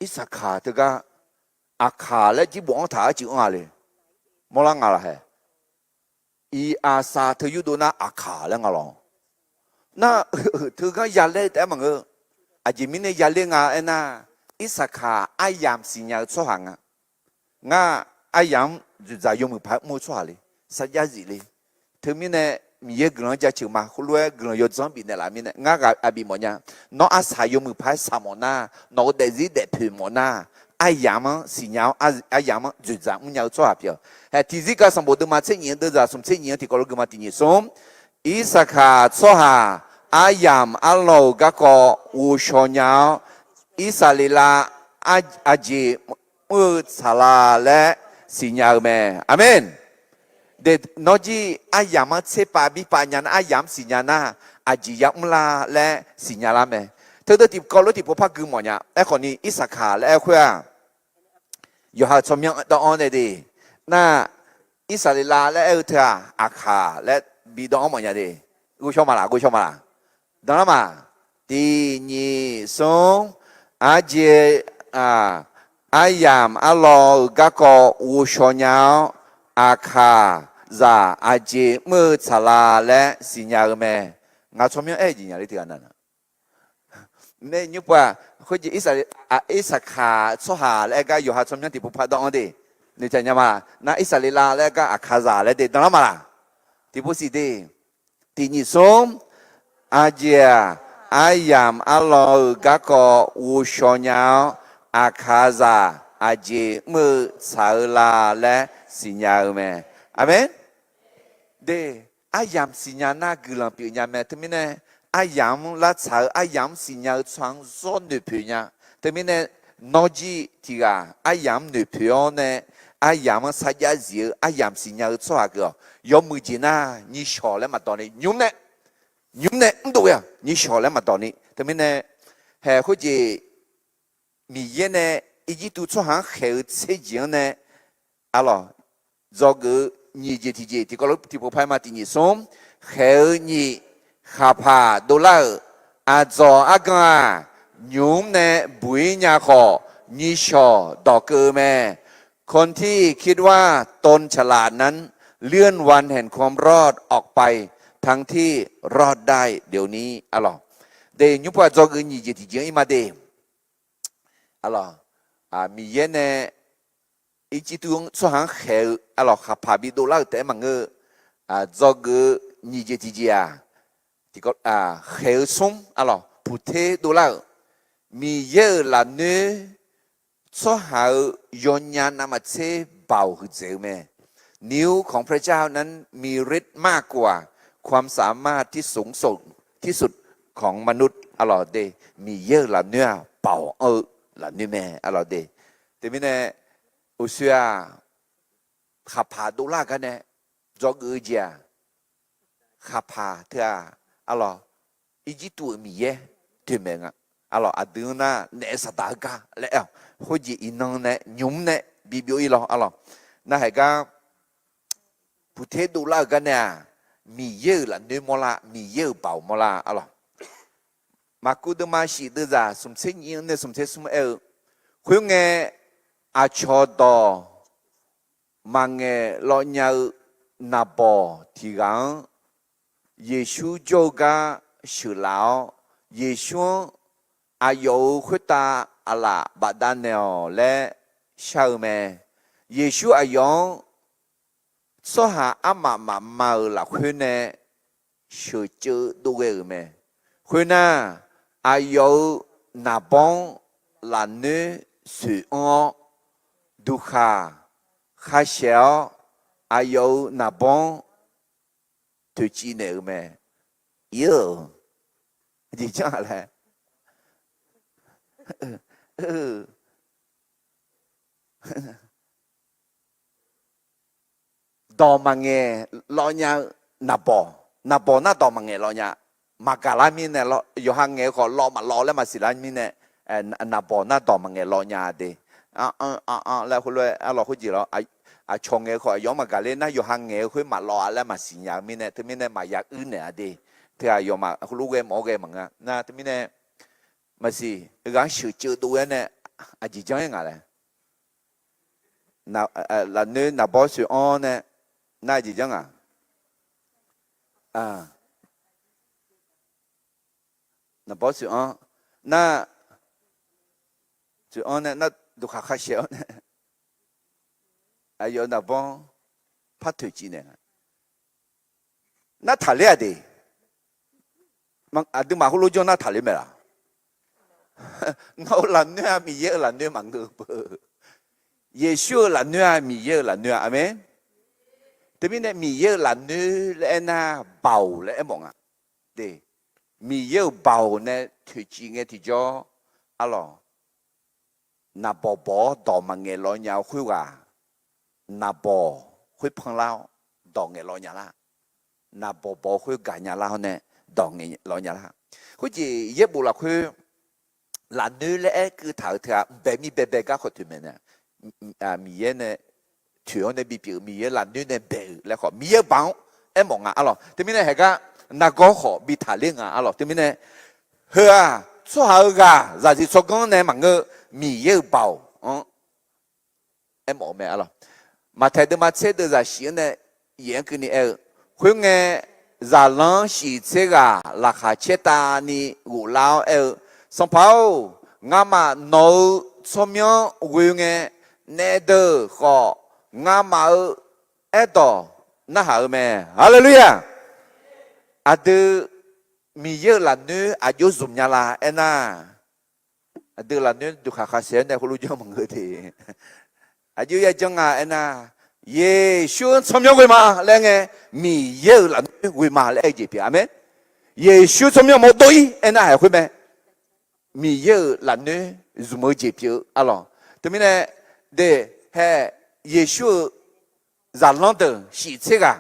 Irsaqkaq teugar Aqkaq laer jirbof-anr taq-aer ciq anr-a le. Mawrlar nga laq hae. Iq aqsaq teu yurdov nar Aqkaq laer nga lawq. Nar teugar yalaer taef-aer maqngeur. Aqjeq mirnae yalaer nga aernar, Irsaqkaq aryamq siqnya-eu tsawrhaq nga. Ngar aryamq-anr dzoeqdzaq yawmuiq paq-aer mr-eu tsawrhaq le, sarjax zif le. Teumirnae Miqyaer guiqlanq-anr jaceuq ma. Khoerlof-aer guiqlanq yawdzanr bifnaeq laf mirnae ngar ghaq aqbif mawfnya. Nawr arsaq yawmuiq paq-aer saq mawf nar, nawq-eu daefzir daefpoeq mawf nar, aryamq-anr siqnya-awr, aryamq-anr dzoeqdzaq mrnya-eu tsawrhaq pyeuf-awq. Hae tiqzir kav sanqbof deuvma tser nyiq-anr deuvzaq smq tser nyiq-anr tiqkawv lof geuvma tiq nyiq smr. Irsaqkaq tsawrhaq aryamq arlawr-euq garkawv ghovshaw nya-awr, Irsaqleqlav aqjeq mr-eu tsaqlaq laer siqnya-eu mae. Aqmeq. De, nawr jir aryamq-anr tserpav birpav nya nar, aryamq-anr siqnya nar, aqjeq yamr lar laer siqnya lar mae. Teudeuq tiqkawv lof tiqpov par gui mawfnya. Aerkhawfni Irsaqkaq laer aer-eu khoer-aq, yawqha-euq tsawrmyanr dawv-anr nae de. Nar, Irsaqleqlav laer aer-eu teu-aq, Aqkaq laer bi dawv-anr mawfnya de. Ghovshaw maqlaq, ghovshaw maqlaq. Danlar ma. Tiq nyiq smr. Arjeq, aryamq arlawr-euq garkawv ghovshaw nya-awr, Aqkaqzaq aqjeq mr-eu tsaqlaq laer siqnya-eu mae. Ngaq tsawrmyanr aer-eu jeq nya le tiq ghaq na. Nae nymr pov-aq, khoerjeq Irsaqleq, Irsaqkaq tsawrhaq laer aer gar yawqha tsawrmyanr tiqpov par dawv-anr de. Noeqtaq nya ma. Nar Irsaqleqlav laer aer gar Aqkaqzaq laer de danlar ma laq. Tiqpov siq de. Tiq nyiq smr. Arjeq-aq, aryamq arlawr-euq garkawv ghovshaw nya-awr, Aqkaqzaq aqjeq mr-eu tsaq-eu la laer siqnya-eu mae. Aqmeq. De, aryamq siqnya nar guiqlanq pyeufnya mae. Teumirnae aryamq-anr lavtsaq-eu, aryamq-anr siqnya-eu tsawrhaq-anr zawr noeqpoeq nya. Teumirnae nawr jir tiq ghaq aryamq-anr noeqpoeq-awr nae, aryamq-anr sarjax zif-eu, aryamq siqnya-eu tsawrhaq geuf-awq. Yawmuiq jeq nar nyiq shawq laer maqdawq ni, nymr nae, nymr nae mrdov-a nyiq shawq laer maqdawq ni. Teumirnae hae khoerjeq Miqyaer nae Irjirtuv tsawrhaq-anr khaeq-eu tser jeq-anr nae, arlawq, dzawgeuf-eu nyiq jeq tiqjeq tiqkawv lof tiqpov par ma tiq nyiq smr. Khaeq-eu nyiq, khaqpaq dovlar-euq aqdzawq argan-aq, nymq-mr nae buq-ir nya khawf, nyiq shawq dawq keuv-eu mae. คนที่คิดว่าตนฉลาดนั้น เลื่อนวันแห่งความรอดออกไป ทั้งที่รอดได้เดี๋ยวนี้ arlawq. De, nymr pov-aq dzawgeuf-eu nyiq jeq tiqjeq-anr ir ma de. Arlawq, Miqyaer nae Irjirtuv tsawrhaq-anr khaeq-eu, arlawq, khaqpaq bi dovlar-euq taef-aer maqngeur-eu, dzawgeuf-eu nyiq jeq tiqjeq-aq, khaeq-eu smr, arlawq, puqter dovlar-euq Miqyaer-euq lafnoer tsawrhaq-euq yawnya navmaqtser baoq huiqdzaeq-eu mae. นิ้วของพระเจ้านั้นมีฤทธิ์มากกว่าความสามารถที่สูงสุดของมนุษย์ arlawq de. Miqyaer-euq lafnoer-aq baoq anr-eu lafnoer mae, arlawq de. Teumirnae uqshoe-aq, khaqpaq dovlar-eu gar nae dzawgeuf-eu jeq-aq, khaqpaq teu-aq, arlawq, Irjirtuv-euq miqyaer toeqmaeq nga. Arlawq, aqdui-anr nar naef saqdaq-eu gar laer aer-awq. Khoerjeq iqnan nae nymq-mr nae bibyov-ir lawr, arlawq. Narhaq gar puqter dovlar-eu gar nae-aq, Miqyaer-euq lafnoer mawrlar, Miqyaer-euq baoq mawrlar, arlawq. Maqkuv deuvma shif deuvzaq smqtser nyiq-anr nae smqtser smr aer-eu, khoerngae aqcawq dawq maqngaeq lawv nya-eu naqbawq tiq ghaq-anr Yeqsur jawr-eu gar sheuqlaf-awr, Yeqsur-anr aqyawf-euq khoertav aqlaf bafdav naeq-awq laer shar-eu mae. Yeqsur aqyawf-anr tsawrhaq armaf mafma-euq lafkhoer nae sheuqceuv dov ghae-euq mae. Khoernar, aqyawf-euq naqbawr-anr lafnoer soeq anr-awr, duqkhaq khashaeq-awr, aqyawf-euq naqbawr-anr toeqciv naeq-euq mae. Iq-eu, jeq janr-a laer, dawq maqngaeq lawv nya-eu naqbawq, naqbawq nar dawq maqngaeq lawv nya. Maqgaq lar mirnae, yawqha ngaeq-eu khawf lawv maqlawv laer maqsiq lar mirnae, naqbawq nar dawq maqngaeq lawv nya-a de. Laer khoerlof-aer arlawq khoerjeq lawr, aqcawq ngaeq-eu khawf aqyawf-anr maqgaq ler nar yawqha ngaeq-eu khoer maqlawv-a laer maqsiq nya-eu mirnae, teumirnae maqya uir naeq-a de. Teu aqyawfmaf heulof ghae mawf-awr ghae maqngeur nar teumirnae maqsiq ghaq-anr sheuqceuv dov-aer nae aqjeq janr-aer ngaq laer. Lafnoer naqbawr soeq-anr nae nar aqjeq janr ngaq. Naqbawr soeq-anr nar, soeq-anr nae nar duqkhaq khaqshaeq-awr nae aqyawf naqbawr par toeqciv naeq nga. Nar taqler-aq de. Aqduimaf heulof janr nar taqler mae laq? Nawq-euq lafnoer-aq Miqyaer-euq lafnoer maqngeur-eu beu. Yeqsur-euq lafnoer-aq Miqyaer-euq lafnoer-a. Aqmeq. Teumirnae Miqyaer-euq lafnoer laer aernar baoq laer aermawf nga. Miqyaer-euq baoq nae toeqciv ngae tiqjawr, arlawq, naqbawq bawq-awr dawq maqngaeq lawv nya-eu khoerghaq, naqbawq khoer panlar-awr dawq ngaeq lawv nya lar. Naqbawq bawq khoer gaqnya lar-awr nae dawq ngaeq lawv nya lar. Khoerjeq yaerbof lafkhoer lafnoer laer aer keuv taq-euq teu-aq, mqbae mir baebae gar khawf toeq mae nae, Miqyaer nae toeq-awr nae bipyeuf-eu Miqyaer lafnoer nae bae-euq laer khawf Miqyaer-euq baoq-anr aermawf nga arlawq. Teumirnae haeqgar nargawr khawf bi taqler nga arlawq. Teumirnae heu-aq tsawrhaq-euq ghaq zaqsiq tsawrganr nae maqngeur-eu Miqyaer-euq baoq-anr aermawf-eu mae arlawq. Maqtaeq deuvma tser deuv zaqsiq-anr nae yaef-anr keuvni aer-eu, khoerngae zaqlanr shiq tser ghaq laqkhaq caer tavni ghoflar-awr aer-eu, Sanqpaq-or, ngamaf nawq-euq tsawrmyanr ghoe ngae naef deuq khawf ngamaf-euq aerdawq narhaq-eu mae. Haleluya! Aqdui Miqyaer-euq lafnoer aqjox zmq nya la aernar, aqdui lafnoer duqkhaq khaqshaeq-awr nae heulof janr maqngeur de. Aqjox yajanr nga aernar, Yeqsur-anr tsawrmyanr ghoe ma laer ngae, Miqyaer-euq lafnoer ghoe ma laer aer-eu jeq pyeuf. Aqmeq. Yeqsur tsawrmyanr mawr dov-ir aernar haeq khoer mae. Miqyaer-euq lafnoer zmq-eu jeq pyeuf-eu arlawq. Teumirnae de, hae, Yeqsur-euq zaqlanr deuq shiq tser ghaq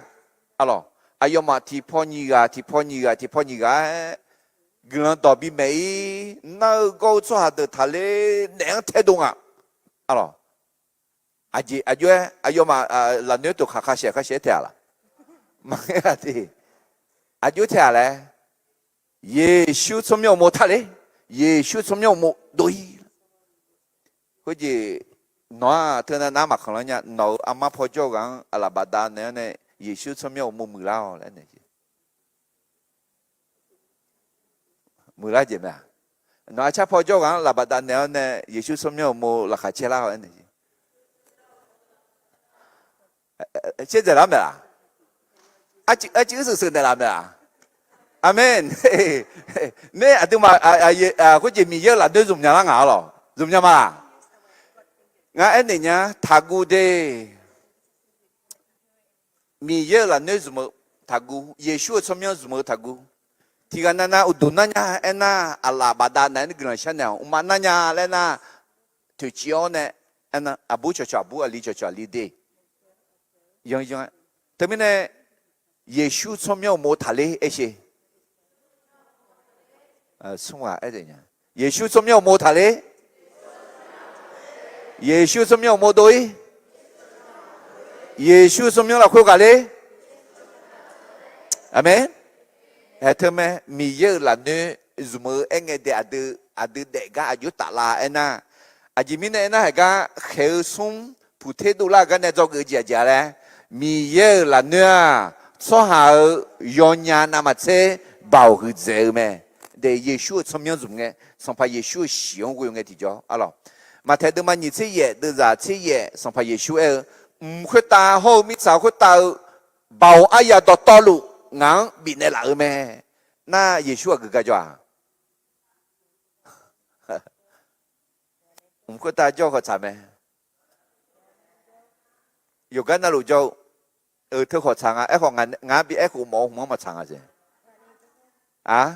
arlawq, aqyawfmaf tiqpaw nyiq ghaq tiqpaw nyiq ghaq tiqpaw nyiq ghaq-aer guiqlanq dawq bimaeq-ir nar-eu gawr-eu tsawrhaq deuq taqler naef-anr taedov nga arlawq. Aqjeq aqjox-aer aqyawfmaf lafnoer teuq khaq khaqshaeq khaqshaeq taeq-a laq? Maqngeur-a de. Aqjox taeq-a laer, Yeqsur tsawrmyanr uqmov taqler, Yeqsur tsawrmyanr uqmov dov-ir. Khoerjeq nawq-aq teunav nar maqkhanqlanr nya. Nawq-euq armar paw jawr-eu ghaq-anr aqlaf bafdav naeq-awr nae Yeqsur tsawrmyanr uqmov muiqlar-awq laer naeq-eu jeq. Muiqlar jeq mae-a? Nawq-euq arcar paw jawr-eu ghaq-anr aqlaf bafdav naeq-awr nae Yeqsur tsawrmyanr uqmov laqkhaq caer lar-awq aer naeq-eu jeq. Caerdzaeq lar mae-aq? Arcuiv uirseuq seuq naeqlaf mae-aq? Aqmeq. Nar aqduimaf khoerjeq Miqyaer-euq lafnoer zmq nya lar ngaq arlawq? Zmq nya ma laq? Ngar aernaeq nya taqguv de. Miqyaer-euq lafnoer zmq-eu taqguv, Yeqsur-euq tsawrmyanr zmq-eu taqguv. Tiqghaq navnav uqduq nar nya aernar, aqlaf bafdav naeq-aer guiqlanq sharnaeq-awq. Mqmaq nar nya laer nar, toeqciv-awr nae, aqbur cawqcawq aqbur, aqli cawqcawq aqli de. Yanyan-aer. Teumirnae, Yeqsur tsawrmyanr uqmov taqler aer sher. Smr ghaq aer taef nya. Yeqsur tsawrmyanr uqmov taqler. Yeqsur tsawrmyanr uqmov dov-ir. Yeqsur tsawrmyanr lafkhoer ghaqler. Aqmeq. Aer teu mae, Miqyaer-euq lafnoer zmq-eu aerngae dae aqdui, aqdui daef gar aqjox taflar aernar, aqjeq mirnae aernar, haiq gar khaeq-eu smr puqter dovlar-eu gar nae dzawgeuf-eu jeq aqjeq-a laer, Miqyaer-euq lafnoer-aq, tsawrhaq-euq yawnya navmaqtser baoq huiqdzaeq-eu mae. De, Yeqsur-euq tsawrmyanr zmq ngae, Sanqpaq Yeqsur-euq shiq-anr ghoe ngae tiqjawr arlawq. Maqtaeq deuvma nyiq tser yaef deuvzaq tser yaef Sanqpaq Yeqsur aer-eu, mq khoertav hawr-eu mirtsaq khoertav-eu baoq aryaq dawqtawvluf ngaq-anr bifnaeq laf-eu mae. Nar Yeqsur aqgeu gar jawr-aq? Mq khoertav jawr-eu khawf tsaq mae. Yawqgar navluf jawr-eu, eu, teu khawf tsaq nga. Aerkhawf, ngar bi aerkhof mawf-eu hmq-anr maqtsaq nga jeq. Aq,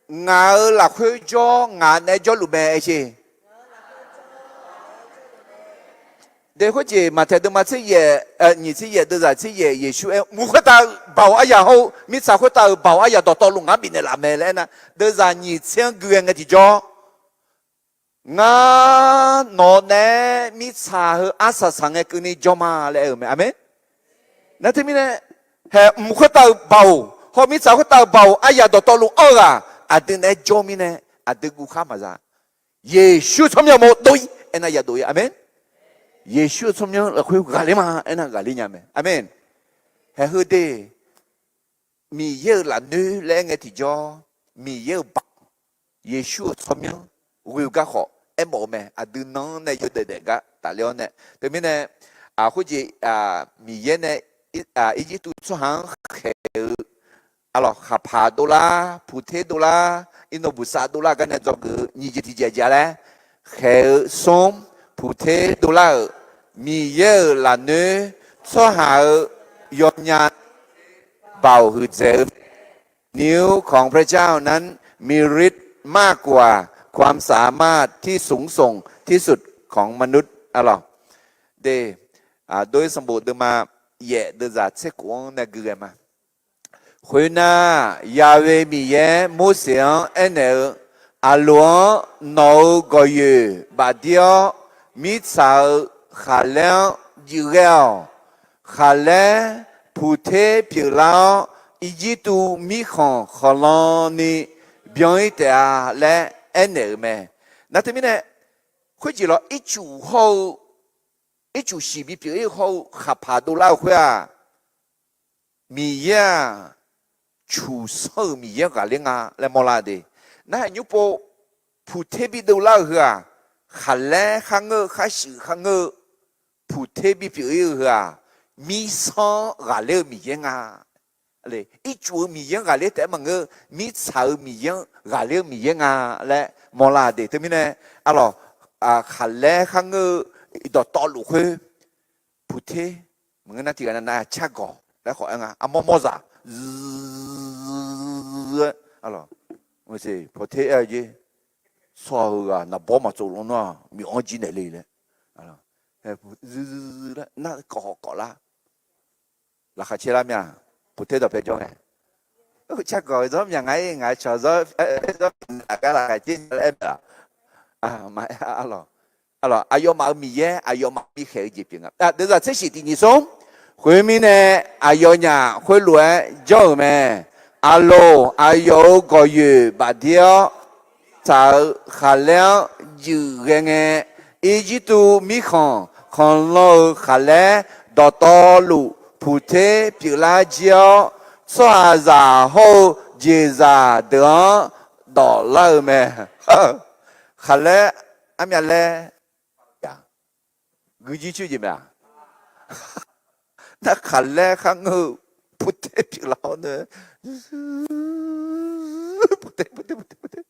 ngaq-euq lafkhoer jawr, ngaq naeq-aer jawrluf mae aer sher. Dae khoerjeq Maqtaeq deuvma tser yaef, nyiq tser yaef deuvzaq tser yaef, Yeqsur aer, mq khoertav-eu baoq aryaq hawr-eu mirtsaq khoertav-euq baoq aryaq dawqtawvluf ngar bifnaeq laf mae laer aernar, deuvzaq nyiq tser-anr gui ghae ngae tiqjawr, ngar nawq-eu naeq-aer mirtsaq heu arsaq saq ngae keuvni jawr ma laer aer-eu mae. Aqmeq. Nar teumirnae, haeq mq khoertav-euq baoq hawr mirtsaq khoertav-euq baoq aryaq dawqtawvluf anr-eu ghaq aqdui naeq-aer jawr mirnae, aqdui guv khar maqza. Yeqsur tsawrmyanr mawr dov-ir aernar ya dov-ir. Aqmeq. Yeqsur-eu tsawrmyanr lafkhoer ghaqler ma aernar ghaqler nya mae. Aqmeq. Haeq heu de, Miqyaer-euq lafnoer laer aer ngae tiqjawr, Miqyaer-euq baoq, Yeqsur-euq tsawrmyanr ghoe-eu gar khawf aermawf-eu mae. Aqdui nan-anr nae yawdaef daef gar tafler-awr nae, teumirnae, khoerjeq, Miqyaer nae Irjirtuv tsawrhaq-anr khaeq-eu, arlawq, khaqpaq dovlar, puqter dovlar, irnawv buqsav dovlar gar nae dzawgeuf-eu nyiq jeq tiqjeq aqjeq-a laer, khaeq-eu smr, puqter dovlar-euq, Miqyaer-euq lafnoer, tsawrhaq-euq yawnya baoq huiqdzaeq-eu เหนือกว่าพระเจ้านั้นมีฤทธิ์มากกว่าความสามารถที่สูงส่งที่สุดของมนุษย์ arlawq. De, Dov-ir sanqbof deuvma yaef deuvzaq tser khof-anr nae gui ghae ma. Khoernar, Yaqve Miqyaer Morseq-anr aernaeq-eu, Aqloq-anr nawq-euq gawqyoeq bafdir-awr, mirtsaq-euq khaqlaer-anr juif ghae-awq. Khaqlaer puqter pyeuflar-awr, Irjirtuv mirkhanq khanqlan ni byan-ir taef-a laer aernaeq-euq mae. Nar teumirnae, khoerjeq lawr ircuf hawr-eu, ircuf shiq bipyeuf-ir hawr-eu khaqpaq dovlar-euq khoer-aq, Miqyaer-aq, cuqsanr-euq Miqyaer-anr ghaqler nga laer mawrlar de. Nar haeq nymr pov, puqter bidov lar-euq heu-aq, khaqlaer kharngeur-eu kharshuif kharngeur-eu puqter bipyeuf-ir-eu heu-aq, mirsanr-anr ghaqler-eu Miqyaer nga. Ircuf-eu Miqyaer-anr ghaqler taef-aer maqngeur, mirtsaq-euq Miqyaer-anr ghaqler-eu Miqyaer nga laer mawrlar de. Teumirnae, arlawq, khaqlaer kharngeur-eu dawqtawvluf khoer puqter, maqngeur nar tiqghaq nav nav cargawq laer khawf aer nga, armawr mawrzaq, arlawq, puqter aer-eu jeq, tsawrhaq heughaq naqbawr maqtsov lawnmr-aq, myawf-anr jir naeq le laer, laer nar kawv kawv lar. Laqkhaq caer lar mya, puqter dawqpae jawr ngae, cargawq-eu zawr mya nga-ir, ngaq-eu cawq zawr, zawr aqgar laqkhaq caer laer aer-a. Aqyawfmaf-euq Miqyaer aqyawfmaf bikhaeq-eu jeq pyeuf nga. Deuvzaq tser shiq tiq nyiq smr. Khoermirnae, aqyawfnyaf khoerlof-aer jawr-euq mae. Aqloq aqyawf-euq gawqyoeq bafdir-awr, tsaq-euq khaqlaer-anr juif ghae ngae, Irjirtuv mirkhanq khanqlan-euq khaqlaer dawqtawvluf puqter pyeuflar jir-awr, tsawrhaqzaq hawr-eu jeqzaq deuq-anr dawqlar-eu mae. Khaqlaer armyav laer guijir coer jeq mae-aq, nar khaqlaer kharngeur-eu puqter pyeuflar-awr nae, puqter, puqter, puqter, puqter.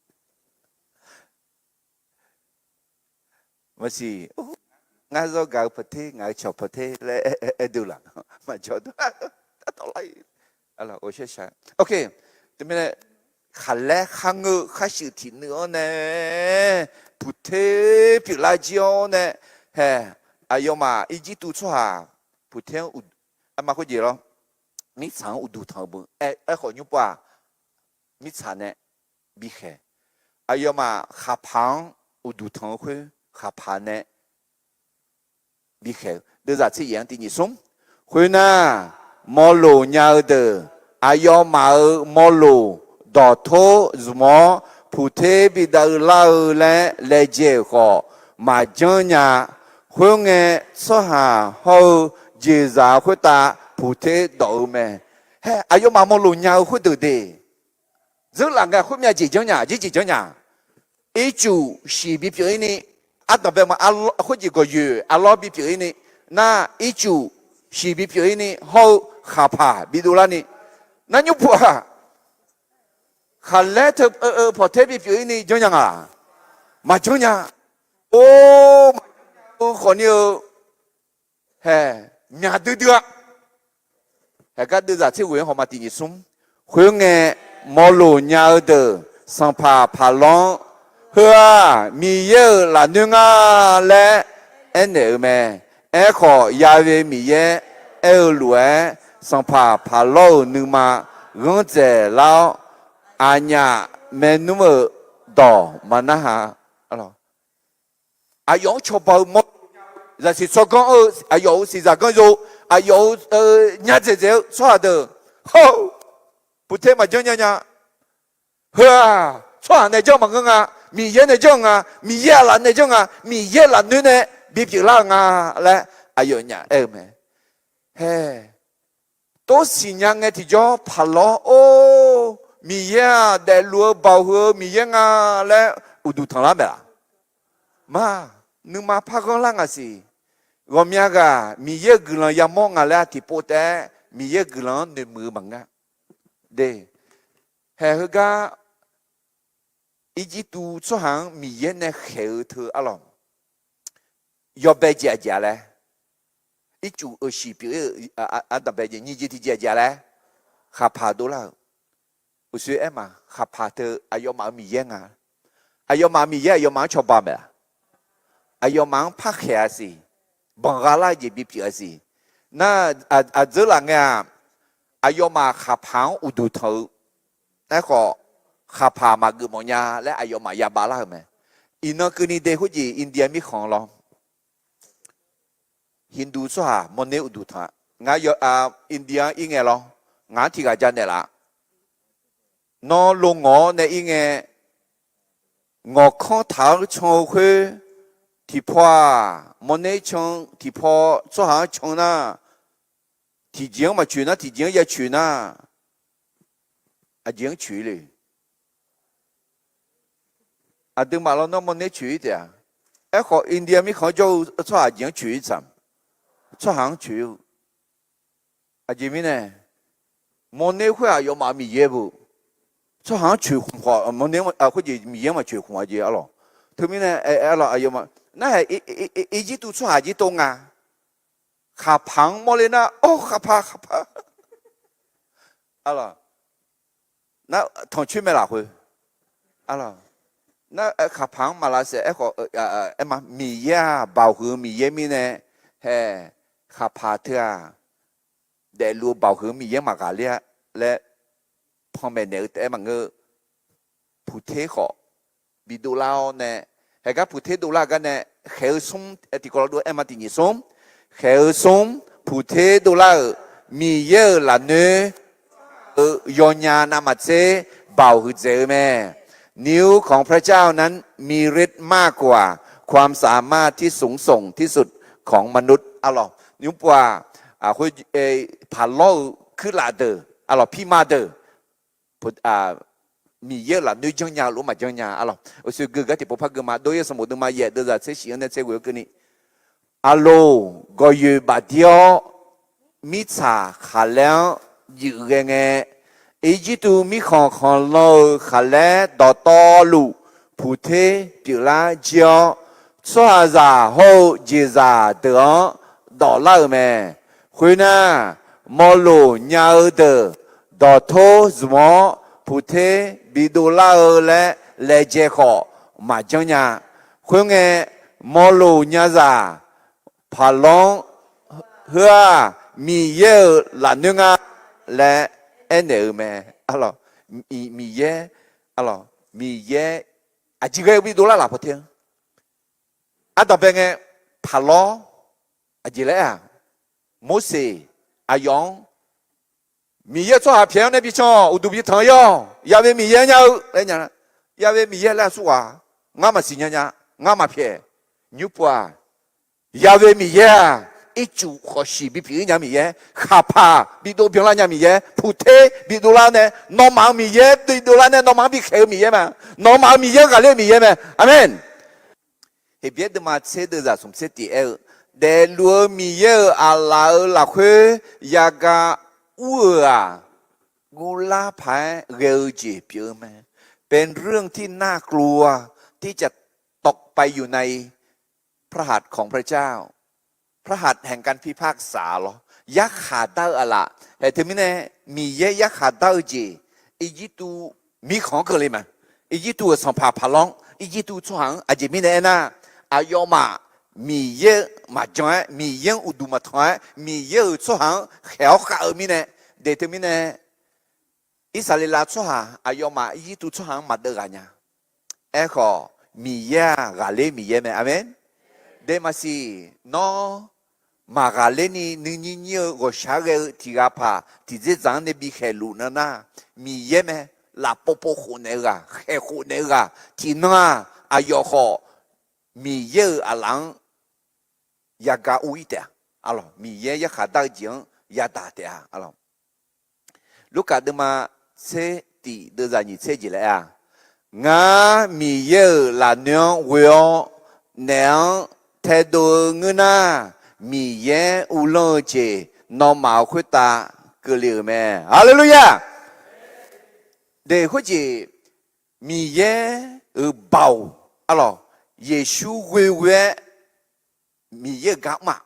Maqsiq, ngar zawr gaq-eu puqter, ngaq-eu cawq puqter laer aer deuq laq, maqjawr deuq, tawvlar-ir. Teumirnae, khaqlaer kharngeur-eu kharshuif tiqnuiv-anr nae puqter pyeuflar jir-awr nae, hae, aqyawfmaf Irjirtuv tsawrhaq puqter-anr, arma khoerjeq lawr, mirtsaq-anr uqduq tanq-eu beu aerkhawf nymr pov-aq, mirtsaq nae bikhaeq. Aqyawfmaf khaqpaq-anr uqduq tanq-eu khoer khaqpaq nae bikhaeq-eu. Deuvzaq tser yaef-anr tiq nyiq smr. Khoernar, mawrloq nya-eu deuq aqyawfmaf-euq mawrloq dawqtor zmq-awr, puqter bidav lar-eu laer laejae-euq khawf, maqjanr nya. Khoerngae, tsawrhaq hawr-eu jeqzaq khoertav puqter dawq-eu mae. Hae, aqyawfmaf mawrloq nya-eu khoerdeuq de, dzeurlaf ngae khoermyav jeq janrnya, jeq jeq janrnya. Ircuf shiq bipyeuf-ir ni, ardanqbae ma, khoerjeq gawqyoeq arlawr bipyeuf-ir ni, nar ircuf shiq bipyeuf-ir ni hawr-eu khaqpaq bidov larni, nar nymr pov-aq, khaqlaer teu eu pawqter bipyeuf-ir ni janrnya nga. Maqjanr nya. Or, maqjanr nya-eu khawfni-eu, hae, myaq duidui-a. Haegar deuvzaq tser ghoeq-anr hawma tiq nyiq smr. Khoerngae, mawrloq nya-eu deuq sanqpaq paqlawr-anr, Heu-aq, Miqyaer-euq lafnoer nga laer aernaeq-eu mae. Aerkhawf, Ya'we Miqyaer aer-eu lof-aer, sanqpaq Paqlawr-euq nuima ghanr dzaeqlar-awr, aqnyaf maernmr-euq dawq maqnarhaq. Aqyawf-anr cawba-eu mawr, zaqsiq tsawrganr-eu aqyawf-euq siqzaq ganr yo, aqyawf-euq nyar dzaeqdzaeq-eu tsawrhaq deuq, hawr-eu puqter maqjanr nya nya. Heu-aq, tsawrhaq nae janr maqngeur nga, Miqyaer nae janr-eu nga, Miqyaer aqlaf nae janr nga, Miqyaer lafnoer nae bipyeuf lar-eu nga laer aqyawfnyaf aer-eu mae. Hae, tov siqnya ngae tiqjawr Paqlawr-or, Miqyaer-aq daefluf-eu baoq huiq-eu Miqyaer nga laer uqduq tanqlar mae laf? Ma, nuima par ghanrlar nga siq. Ghawqmya ghaq Miqyaer-euq guiqlanq yamawr nga laer tiqpov taef-aer Miqyaer-euq guiqlanq-anr noeqmuiq-eu maqngeur. De, hae heugar Irjirtuv tsawrhaq-anr Miqyaer nae khaeq-eu teu arlawq, yawbae jeq aqjeq-a laer, ircuf-euq shiq pyeuf-ir-eu, ardanqbae jeq nyiq jeq tiqjeq aqjeq-a laer, khaqpaq dovlar-euq. Uqshoe aer ma, khaqpaq teu aqyawfmaf-euq Miqyaer nga. Aqyawfmaf-euq Miqyaer aqyawfmaf-anr cawba maeq-a? Aqyawfmaf-anr parkhaeq-a siq, banqgha lar-eu jeq bipyeuf-a siq. Nar, aqdzeur laf ngae-aq, aqyawfmaf khaqpaq-anr uqduq tanq-eu. Aerkhawf, khaqpaq maqgeuf mawf nya laer aqyawfmaf yabav lar-euq mae. Iqnan keuvni de khoerjeq India mirkhanq lawr, Hindu tsawrhaq mawrner uqduq tanq-a. Ngar, India-anr ir ngae lawr, ngaq-anr tiq ghaq ja naeqlaf. Nawr lo ngawq-awr nae ir ngae, ngawqkanr taq-anr can-eu khoer, tiqpaw-aq mawrner can, tiqpaw tsawrhaq-anr can nar, tiqjeq-anr maqcoeq nar, tiqjeq-anr ya coeq nar, aqjeq-anr coeq-ir le. Aqduimaf lawnmr mawrner coeq-ir taef-a. Aerkhawf, India mirkhanq-anr jawr-eu tsawrhaq aqjeq-anr coeq-ir tsaq, tsawrhaq-anr coeq-eu. Aqjeq mirnae, mawrner khoer aqyawfmaf Miqyaer bu, tsawrhaq-anr coeq khmq khawf, mawrner khoerjeq Miqyaer-anr maqcoeq khmq-a jeq arlawq. Teumirnae, aqyawfmaf narhaq, Irjirtuv tsawrhaq jir tov nga. Khaqpaq-anr mawrler nar, or khaqpaq khaqpaq arlawq, nar tanqcoer mae lafkhoer, nar khaqpaq-anr maqlavsaef. Aerkhawf, aer ma, Miqyaer-aq baoq huiq-eu Miqyaer mirnae, hae, khaqpaq teu-aq daefluf-eu baoq huiq-eu Miqyaer maqghaqler-a laer panmaeq naeq-eu taef-aer maqngeur. Puqter khawf bidov lar-awr nae, haegar puqter dovlar-eu gar nae, khaeq-eu smr tiqkawv lar dov-aer ma, tiq nyiq smr, khaeq-eu smr, puqter dovlar-euq Miqyaer-euq lafnoer eu yawnya navmaqtser baoq huiqdzaeq-eu mae. นิ้วของพระเจ้านั้นมีฤทธิ์มากกว่าความสามารถที่สูงส่งที่สุดของมนุษย์ arlawq. Nymrpov-aq, khoer, Paqlawr-euq kuirlaf deuq arlawq, pirma deuq, Miqyaer-euq lafnoer janrnya-eu lof-aer maqjanr nya arlawq. Uqshoe geugar tiqpov par geu ma. Dov-ir-eu sanqbof deuvma yaef deuvzaq tser shif-anr nae tser ghoe-eu keuvni, aqloq gawqyoeq bafdir-awr, mirtsaq khaqlaer-anr juifghae ngae, Irjirtuv mirkhanq khanqlan-euq khaqlaer dawqtawvluf puqter pyeuflar jir-awr, tsawrhaqzaq hawr-eu jeqzaq deuq-anr dawqlar-euq mae. Khoernar, mawloq nya-eu deuq dawqtor zmq-awr puqter bidov lar-eu laer laejae khawf maqjanr nya. Khoerngae, mawloq nyazaq Paqlawr-anr, Heu-aq, Miqyaer-euq lafnoer nga laer aernaeq-eu mae. Miqyaer, Miqyaer aqjeq ghae-eu bidov lar laf pawter-anr. Ardanqbae ngae, Paqlawr aqjeq laer-aq, Morseq aqyawf-anr Miqyaer-euq tsawrhaq pyaeq-anr nae bican-awq, uqduq bitanq-ir-awq, Ya'we Miqyaer nya-eu laer nya. Ya'we Miqyaer laer aqsur ghaq, ngar maqsiq nya nya, ngar maqpyaeq. Nymrpov-aq, Ya'we Miqyaer-aq, ircuf khawf shiq bipyeuf-ir nya Miqyaer, khaqpaq bidov byanlar nya Miqyaer, puqter bidov lar nae, nawmaf-euq Miqyaer bidov lar nae nawmaf-anr bikhaeq-eu Miqyaer ma. Nawmaf-euq Miqyaer-anr ghaqler-eu Miqyaer mae. Aqmeq. Heqbyaer deuvma tser deuvzaq smq tser tif aer-eu, daefluf-eu Miqyaer-euq aqlaf-euq lafkhoer yagaq ur-euq-aq, guvlar paq-aer ghae-eu jeq pyeuf-eu mae. เป็นเรื่องที่น่ากลัวที่จะตกไปอยู่ในพระหัตถ์ของพระเจ้า พระหัตถ์แห่งการพิพากษา lawr. Yarkhaq dar-eu aqlaf. Hae teumirnae, Miqyaer yarkhaq dar-eu jeq, Irjirtuv mirkhanq-anr keuvle ma. Irjirtuv-euq sanqpaq Paqlawr-anr, Irjirtuv tsawrhaq-anr aqjeq mirnae aernar, aqyawfmaf Miqyaer-eu maqjan-aer, Miqyaer-anr uqduq maqtanq-aer, Miqyaer-euq tsawrhaq-anr khaeq-awr khav-eu mirnae, de teumirnae, Irsaqleqlav tsawrhaq aqyawfmaf Irjirtuv tsawrhaq-anr maqdeuv ghaq nya. Aerkhawf, Miqyaer-aq ghaqler Miqyaer mae. Aqmeq. De maqsiq, nawr maqghaqler ni nuinyir nyir-eu ghawqshaq ghae-eu tiq ghaq paq tiqdzerdzaq-anr nae bikhaeq luf nan nar, Miqyaer mae. Lafpov pov khofnaeq-eu ghaq, khaeq khofnaeq-eu ghaq tiqnan-aq, aqyawf khawf Miqyaer-euq aqlaf-anr yagaq ur-ir taef-a. Miqyaer yarkhaq dar-eu jeq-anr yadaq taef-a. Lurkaf deuvma tser tif deuvzaq nyiq tser jeq laer-aq, Ngar Miqyaer-euq lafnoer-anr ghoe-awr naef-anr taedov-eu ngeur nar, Miqyaer uvlanr-eu jeq nawmaf-euq khoertav keuvle-euq mae. Haleluya! De khoerjeq, Miqyaer-euq baoq, arlawq, Yeqsur ghoe ghoe-aer Miqyaer-euq gar mr-aq,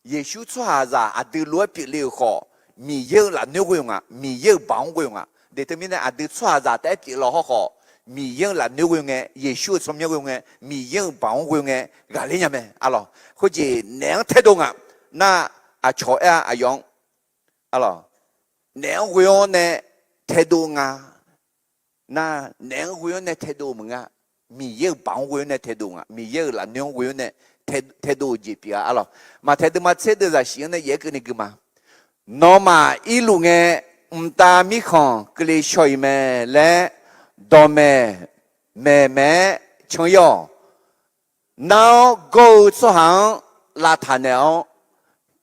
Yeqsur tsawrhaqzaq aqdui lof-aer pyeufle-euq khawf, Miqyaer-euq lafnoer ghoe-eu nga, Miqyaer-euq baoq-anr ghoe-eu nga. De teumirnae aqdui tsawrhaqzaq taef-aer pyeuflar hawr khawf, Miqyaer-euq lafnoer ghoe ngae, Yeqsur-euq tsawrmyanr ghoe ngae, Miqyaer-euq baoq-anr ghoe ngae, ghaqler nya mae, arlawq. Khoerjeq naef-anr taedov nga, nar aqcawq aer-a aqyawf-anr, arlawq, naef-anr ghoe-awr nae taedov nga. Nar naef-anr ghoe-awr nae taedov maqnga, Miqyaer-euq baoq-anr ghoe-awr nae taedov nga, Miqyaer-euq lafnoer-anr ghoe-awr nae taedov-eu jeq pyeuf-a, arlawq. Maqtaeq deuvma tser deuvzaq shif-anr nae yaef-aer keuvni gui ma. Nawmaf irluf ngae, mqtav mirkhanq keuvle shaw-iq mae laer dawqmaeq maeqmaeq-aer can-ir-awq. Nar-awr gawr-eu tsawrhaq-anr lavtaq naeq-awr,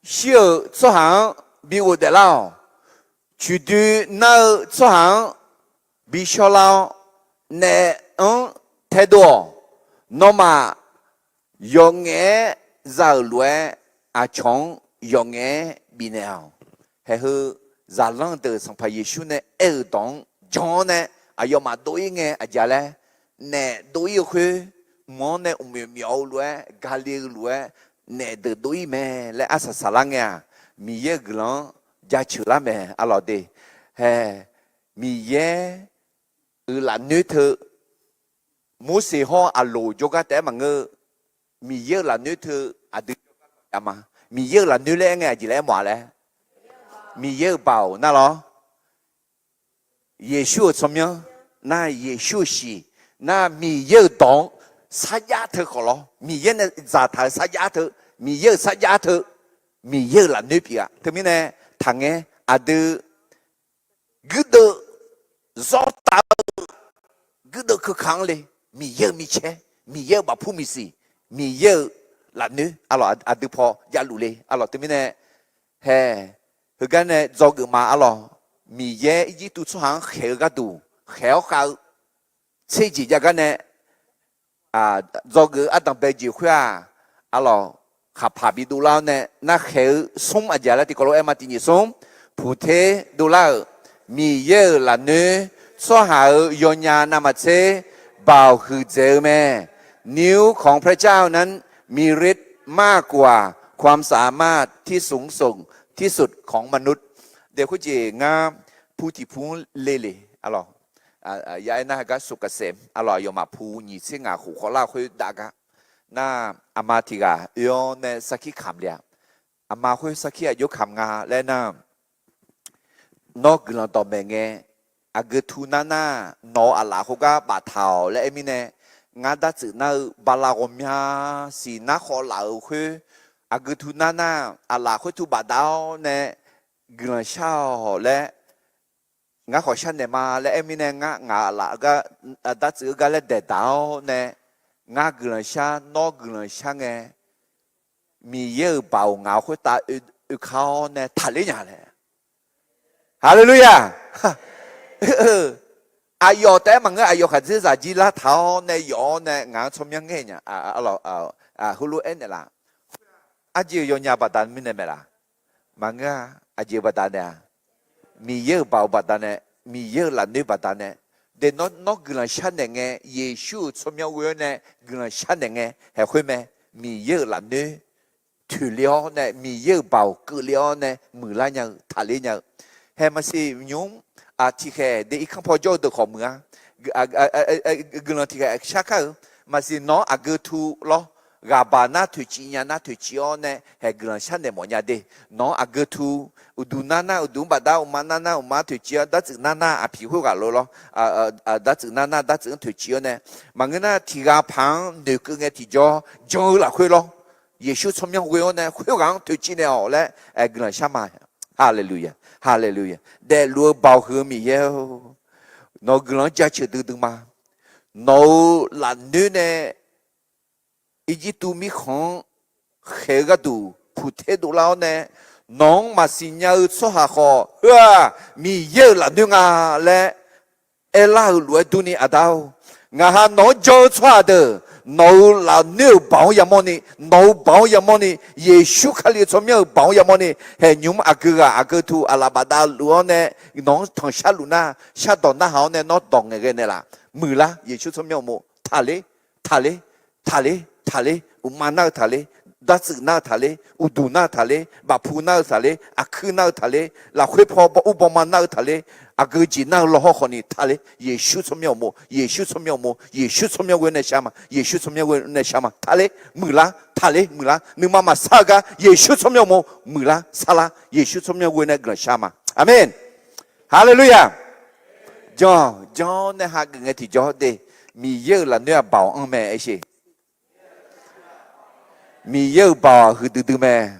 shir-euq tsawrhaq-anr bi ghofdaeflar-awq. Coiqdoi nar-eu tsawrhaq-anr bi shawrlar-awr, naef-anr taedov-awq. Nawmaf yawqngaef-aer za-euq lof-aer, aqcawq-anr yawqngaef-aer bifnaeq-awq. Haeq heu zaqlanr deuq Sanqpaq Yeqsur nae aer-euq dawq-anr jan-awr nae, aqyawfmaf dov-ir ngae aqjeq laer, naef dov-ir-eu khoer, mq-anr nae uqmyawf myawf-eu lof-aer, gale-eu lof-aer, naef deuq dov-ir mae laer arsaq saqlar ngae-aq, Miqyaer-euq guiqlanq-anr jaceuq lar mae, arlawq de. Haeq, Miqyaer-euq lafnoer teu, Morseq hawr Aqloq jawrgar taef-aer maqngeur-eu, Miqyaer-euq lafnoer teu aqdui jawrgar taef-a ma. Miqyaer-euq lafnoer laer aer ngae aqjeq laer aermawf-a laer, Miqyaer-euq baoq nar lawr, Yeqsur-euq tsawrmyanr nar, Yeqsur-euq shiq nar, Miqyaer-euq dawq-anr sarjax teu khawf lawr, Miqyaer nae dzaqtaq-euq sarjax teu, Miqyaer-euq sarjax teu, Miqyaer-euq lafnoer pyeuf-a. Teumirnae taqngaer aqdui guirdeuv zawrtav-eu guirdeuv keuka-anr le, Miqyaer-euq micaer, Miqyaer-euq bafpur miqsiq, Miqyaer-euq lafnoer, arlawq, aqdui paw javluf le, arlawq. Teumirnae haeq, heugar nae dzawgeuf ma, arlawq. Miqyaer Irjirtuv tsawrhaq-anr khaeq-eu gharduq khaeq-awr khav-eu tserjeq jav gar nae dzawgeuf-eu ardanq bae jeq khoer-aq, arlawq, khaqpaq bidov lar-awr nae narkhaeq-eu smr aqjeq laer tiqkawv lof-aer ma, tiqnyif smr, puqter dovlar-euq Miqyaer-euq lafnoer, tsawrhaq-euq yawnya navmaqtser baoq huiqdzaeq-eu mae. นิ้วของพระเจ้านั้นมีฤทธิ์มากกว่าความสามารถที่สูงส่ง ที่สุดของมนุษย์ De khoerjeq ngar pu tiq pu-anr le le, arlawq. Ya aernar heugar สุกเกษม arlawq, aqyawfmaf pu nyiq tser ngaq khof khawvlar khoer dav gar. Nar, aqma tiq ghaq oe-awr nae sarkir kamq le-a. Aqma khoer sarkir aqjox kamq nga laer nar, nawr guiqlanq dawqmaeq ngae, aqgeu tu nar nar, nawq-euq aqlaf khoergar baftaq-awq laer aer mirnae, ngar dartsuif nar-eu bala ghawqmya siq nar khawf laf-euq khoer, aqgeu tu nar nar, aqlaf khoer tu bafdav-awr nae guiqlanq shar-awq laer, ngar khawf sharnaeq ma laer aer mirnae, ngar ngaq-euq aqlaf gar, dartsuif-eu gar laer daeqdaq-awr nae, ngar guiqlanq shar, nawr guiqlanq shar ngae, Miqyaer-euq baoq ngaq-euq khoertav oekar-awr nae taqler nya laer. Haleluya! Aqyawf taef-aer maqngeur, aqyawf khaqdzerzaq jir lartaq-awr nae yawf-awr nae ngaq-anr tsawrmyanr ngae nya. Heulof aernaeq laf? Aqjeq-euq yawnya baqda mirnae mae laf? Maqngeur-a. Aqjeq-euq baqda nae-a? Miqyaer-euq baoq baqda nae, Miqyaer-euq lafnoer baqda nae. De nawr, nawr guiqlanq sharnaeq ngae, Yeqsur-euq tsawrmyanr ghoe-awr nae guiqlanq sharnaeq ngae, haeq khoer mae. Miqyaer-euq lafnoer toeqle-awr nae, Miqyaer-euq baoq keuvle-awr nae muiqlar nya-eu, taqler nya-eu. Haeq maqsiq nymr-mr, tiqkhaeq de irkanr paw jawr-eu deuq khawf muiq-a. Guiqlanq tiqkhaeq shar kar-eu, maqsiq nawq-anr aqgeu tu lawr, ghaqbaq nar toeqciv nya nar toeqciv-awr nae haeq guiqlanq sharnaeq mawf nya de. Nawq-anr aqgeu tu, uqduq nar nar uqduq-anr bafdav, uqma nar nar uqma toeqciv-awr, dartsuif nar nar aqpiq khoerghaq lof lawr, dartsuif nar nar dartsuif-anr toeqciv-awr nae, maqngeur nar tiq ghaq paq-anr noeqkeuv ngae tiqjawr jan-eu lafkhoer lawr, Yeqsur tsawrmyanr ghoe-awr nae khoerghaq-anr toeqciv naeq-awq laer guiqlanq shar ma. Haleluya, haleluya. Daefluf-eu Baoq huiq-eu Miqyaer-or, nawq-euq guiqlanq-anr jaceuq duidui ma. Nawq-euq lafnoer nae Irjirtuv mirkhanq-anr khaeq-eu gharduq puqter dovlar-awr nae, nawq-anr maqsiq nya-eu tsawrhaq khawf, heu-aq Miqyaer-euq lafnoer nga laer aerlar-euq lof-aer durni, Aqda-or, ngaq ha nawq-anr jan-eu tsawrhaq deuq nawq-euq lafnoer-euq baoq-anr yamawrni, nawq-euq baoq-anr yamawrni, Yeqsur Kali-eu tsawrmyanr-euq baoq-anr yamawrni, haeqnymr aqgeu ghaq aqgeu tu aqlaf bafdav luf-awr nae, nawq-anr tanqshar luf nar, shardawq narhaq-awr nae nawr dawq ngaeqghae naeqlaf. Muiqlar, Yeqsur tsawrmyanr uqmov, taqler, taqler, taqler, taqler, uqma nar-eu taqler, dartsuif nar-eu taqler, uqduq nar-eu taqler, bafpu nar-eu taqler, aqkuir nar-eu taqler, lafkhoer paw ur bawma nar-eu taqler, aqgeu jeq nar-eu lawhawr khawfni taqler, Yeqsur tsawrmyanr uqmov, Yeqsur tsawrmyanr uqmov, Yeqsur tsawrmyanr ghoe nae shar ma, Yeqsur tsawrmyanr ghoe nae shar ma, taqler, muiqlar, taqler, muiqlar, nuima maqsar-eu gar Yeqsur tsawrmyanr uqmov, muiqlar, sarlar, Yeqsur tsawrmyanr ghoe nae guiqlanq shar ma. Aqmeq. Haleluya. Jan, jan-awr nae hageuf ngae tiqjawr de, Miqyaer-euq lafnoer-aq baoq-anr mae aersheq. Miqyaer-euq baoq-aq huiqdui dui mae.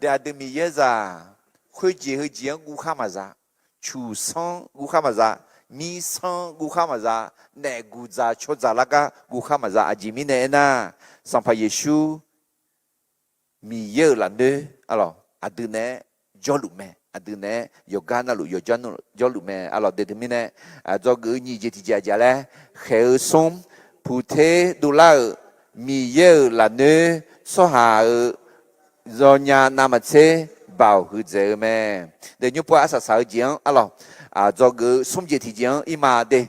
De aqdui Miqyaer zaq, khoerjeq heujeq-anr guvkhar maqza, cuqsanr guvkhar maqza, mirsanr guvkhar maqza, naef guqdzaq cawdzaq lar gar guvkhar maqza. Aqjeq mirnae aernar, Sanqpaq Yeqsur Miqyaer-euq lafnoer arlawq aqdui naeq-aer jawrluf mae, aqdui naeq-aer yawqgar navluf yawqjar navluf jawrluf mae arlawq. De teumirnae, dzawgeuf-eu nyiq jeq tiqjeq aqjeq laer, khaeq-eu smr, puqter dovlar-euq Miqyaer-euq lafnoer tsawrhaq-euq zawnya navmaqtser baoq huiqdzaeq-eu mae. De nymr pov arsaq saq-eu jeq-anr arlawq, dzawgeuf-eu smr jeq tiqjeq-anr irma de,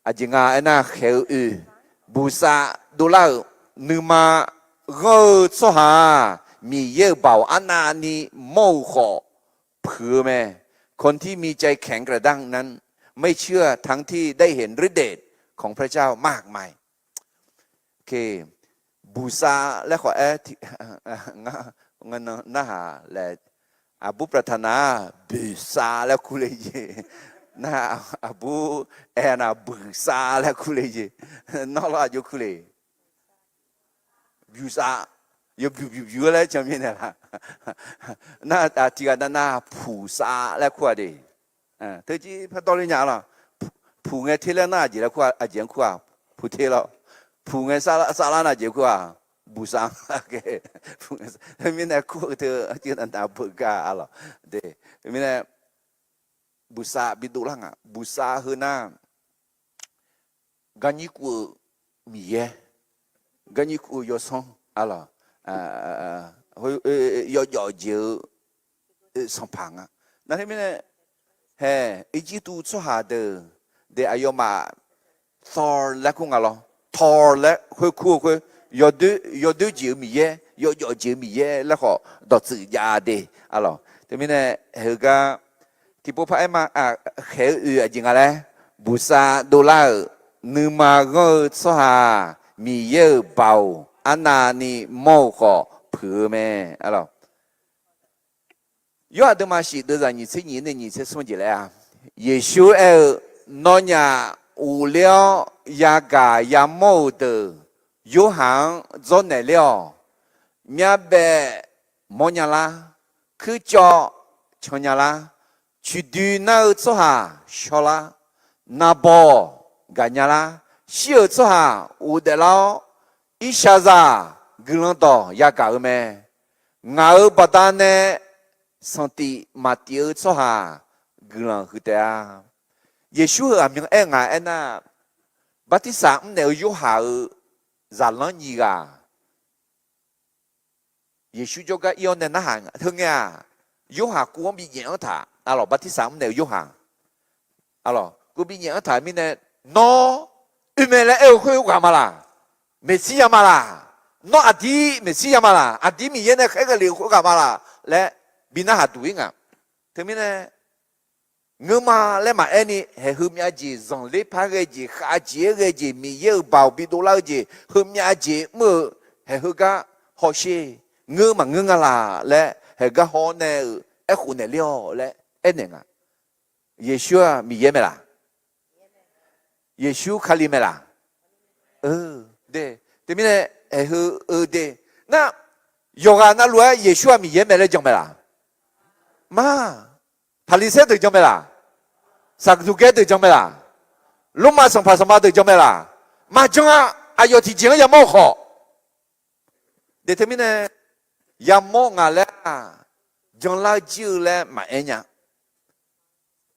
aqjeq nga aernar khaeq-eu oe, buqsav dovlar-euq nuima ghanr-eu tsawrhaq-aq, Miqyaer-euq baoq arnavni mawr-eu khawf puiq-eu mae. คนที่มีใจแข็งกระด้างนั้น ไม่เชื่อทั้งที่ได้เห็นฤทธิ์เดชของพระเจ้ามากมาย Buqsav laer khawf-aer, ngar narhaq laer, aqbur ประธานา buqsav laer kur le jeq. Nar aqbur aernar buqsav laer kur le jeq. Nawr lawr aqjox kur le. Buqsav, yawbyuq byuq byuq-aer laer jan mirnae laq. Nar tiqghaq navnav puqsav laer kur-a de. Teujir par dawrler nya lawq. Puq ngae ter laer nar aqjeq laer kur-a, aqjeq-anr kur-a, puq ter lawq. Puq ngae sar lar nar aqjeq kur-a, buqsav. Mirnae kur-eu teu, navnav beugar-a lawq. De, mirnae buqsav bidov lar nga. Buqsav heu nar, garnyir kuv-eu Miqyaer, garnyir kuv-eu yawsanr arlawq, yawjawf jeq-eu sanqpaq nga. Nar teumirnae, hae, Irjirtuv tsawrhaq deuq de aqyawfmaf Thor laer kur nga lawr. Thor laer khoer kur-eu khoer, yawdoer jeq-eu Miqyaer, yawjawf jeq-eu Miqyaer laer khawf dawqtsuif jav de arlawq. Teumirnae, heugar tiqpov paraer ma, khaeq-eu oe aqjeq nga laer, buqsav dovlar-euq nuima ghanr-eu tsawrhaq Miqyaer-euq baoq arnavni mawr-eu khawf puiq-eu mae arlawq. Yorhaq deuvma shif deuvzaq nyiq tser nyiq nae nyiq tser smr jeq laer-a, Yeqsur aer-eu, Nawnyaf ghofler-awr yagaq yamawr-euq deuq Yorhaq-anr dzawrnaeq ler-awq. Myavbaef mawrnya lar, kuircawv cannya lar, coeqdoi nar-eu tsawrhaq shawrlar, naqbawq gaqnya lar, shir-euq tsawrhaq ghofdaef lar-awr, irshaqzaq guiqlanq dawq yagaq-eu mae. Ngaq-euq baqdanae sanqtif maqtif-eu tsawrhaq guiqlanq huiq taef-a. Yeqsur-euq aqmyan aer ngaq aernar, bartirsaq mrnaeq-eu Yorhaq-euq zaqlanr nyiq ghaq Yeqsur jawrgar ir-awr nae narhaq nga. Teungae-aq, Yorhaq kuv-anr binyaef-anr taq, arlawq, bartirsaq mrnaeq-eu Yorhaq, arlawq, kuv binyaef-anr taq mirnae, Nawr oe mae laer aer-eu khoer ghaq ma laq? Meqsirya ma laq? Nawr aqdir Meqsirya ma laq? Aqdir Miqyaer nae khaerghae lef-eu khoerghaq ma laq? Laer bi narhaq duq-ir nga. Teumirnae, ngeurma laer maqaer ni, haeq heumyav jeq, zanqler par ghae jeq, khavjeq-aer ghae jeq, Miqyaer-euq baoq bidov lar-eu jeq, heumyav jeq mr-eu haeq heugar hawsher, ngeur maqngeur nga laq laer haeq gar haw-awr nae-euq aerkhof naeq ler-awq laer aernaeq nga. Yeqsur-aq Miqyaer mae laq? Yeqsur Kali mae laq? De, teumirnae haeq heu-eu de, nar, yawqghaq navluf-aer Yeqsur-aq Miqyaer mae laer jan mae laq? Ma, Paqliqsaer deuq jan mae laq? Saqduqgaer deuq jan mae laq? Lormav sanqpaq sanqma deuq jan mae laq? Maqjan-a. Aqyawf tiqjeq-anr yamawr-eu khawf, de, teumirnae yamawr nga laer-aq, janlar-eu jir-eu laer maqaer nya.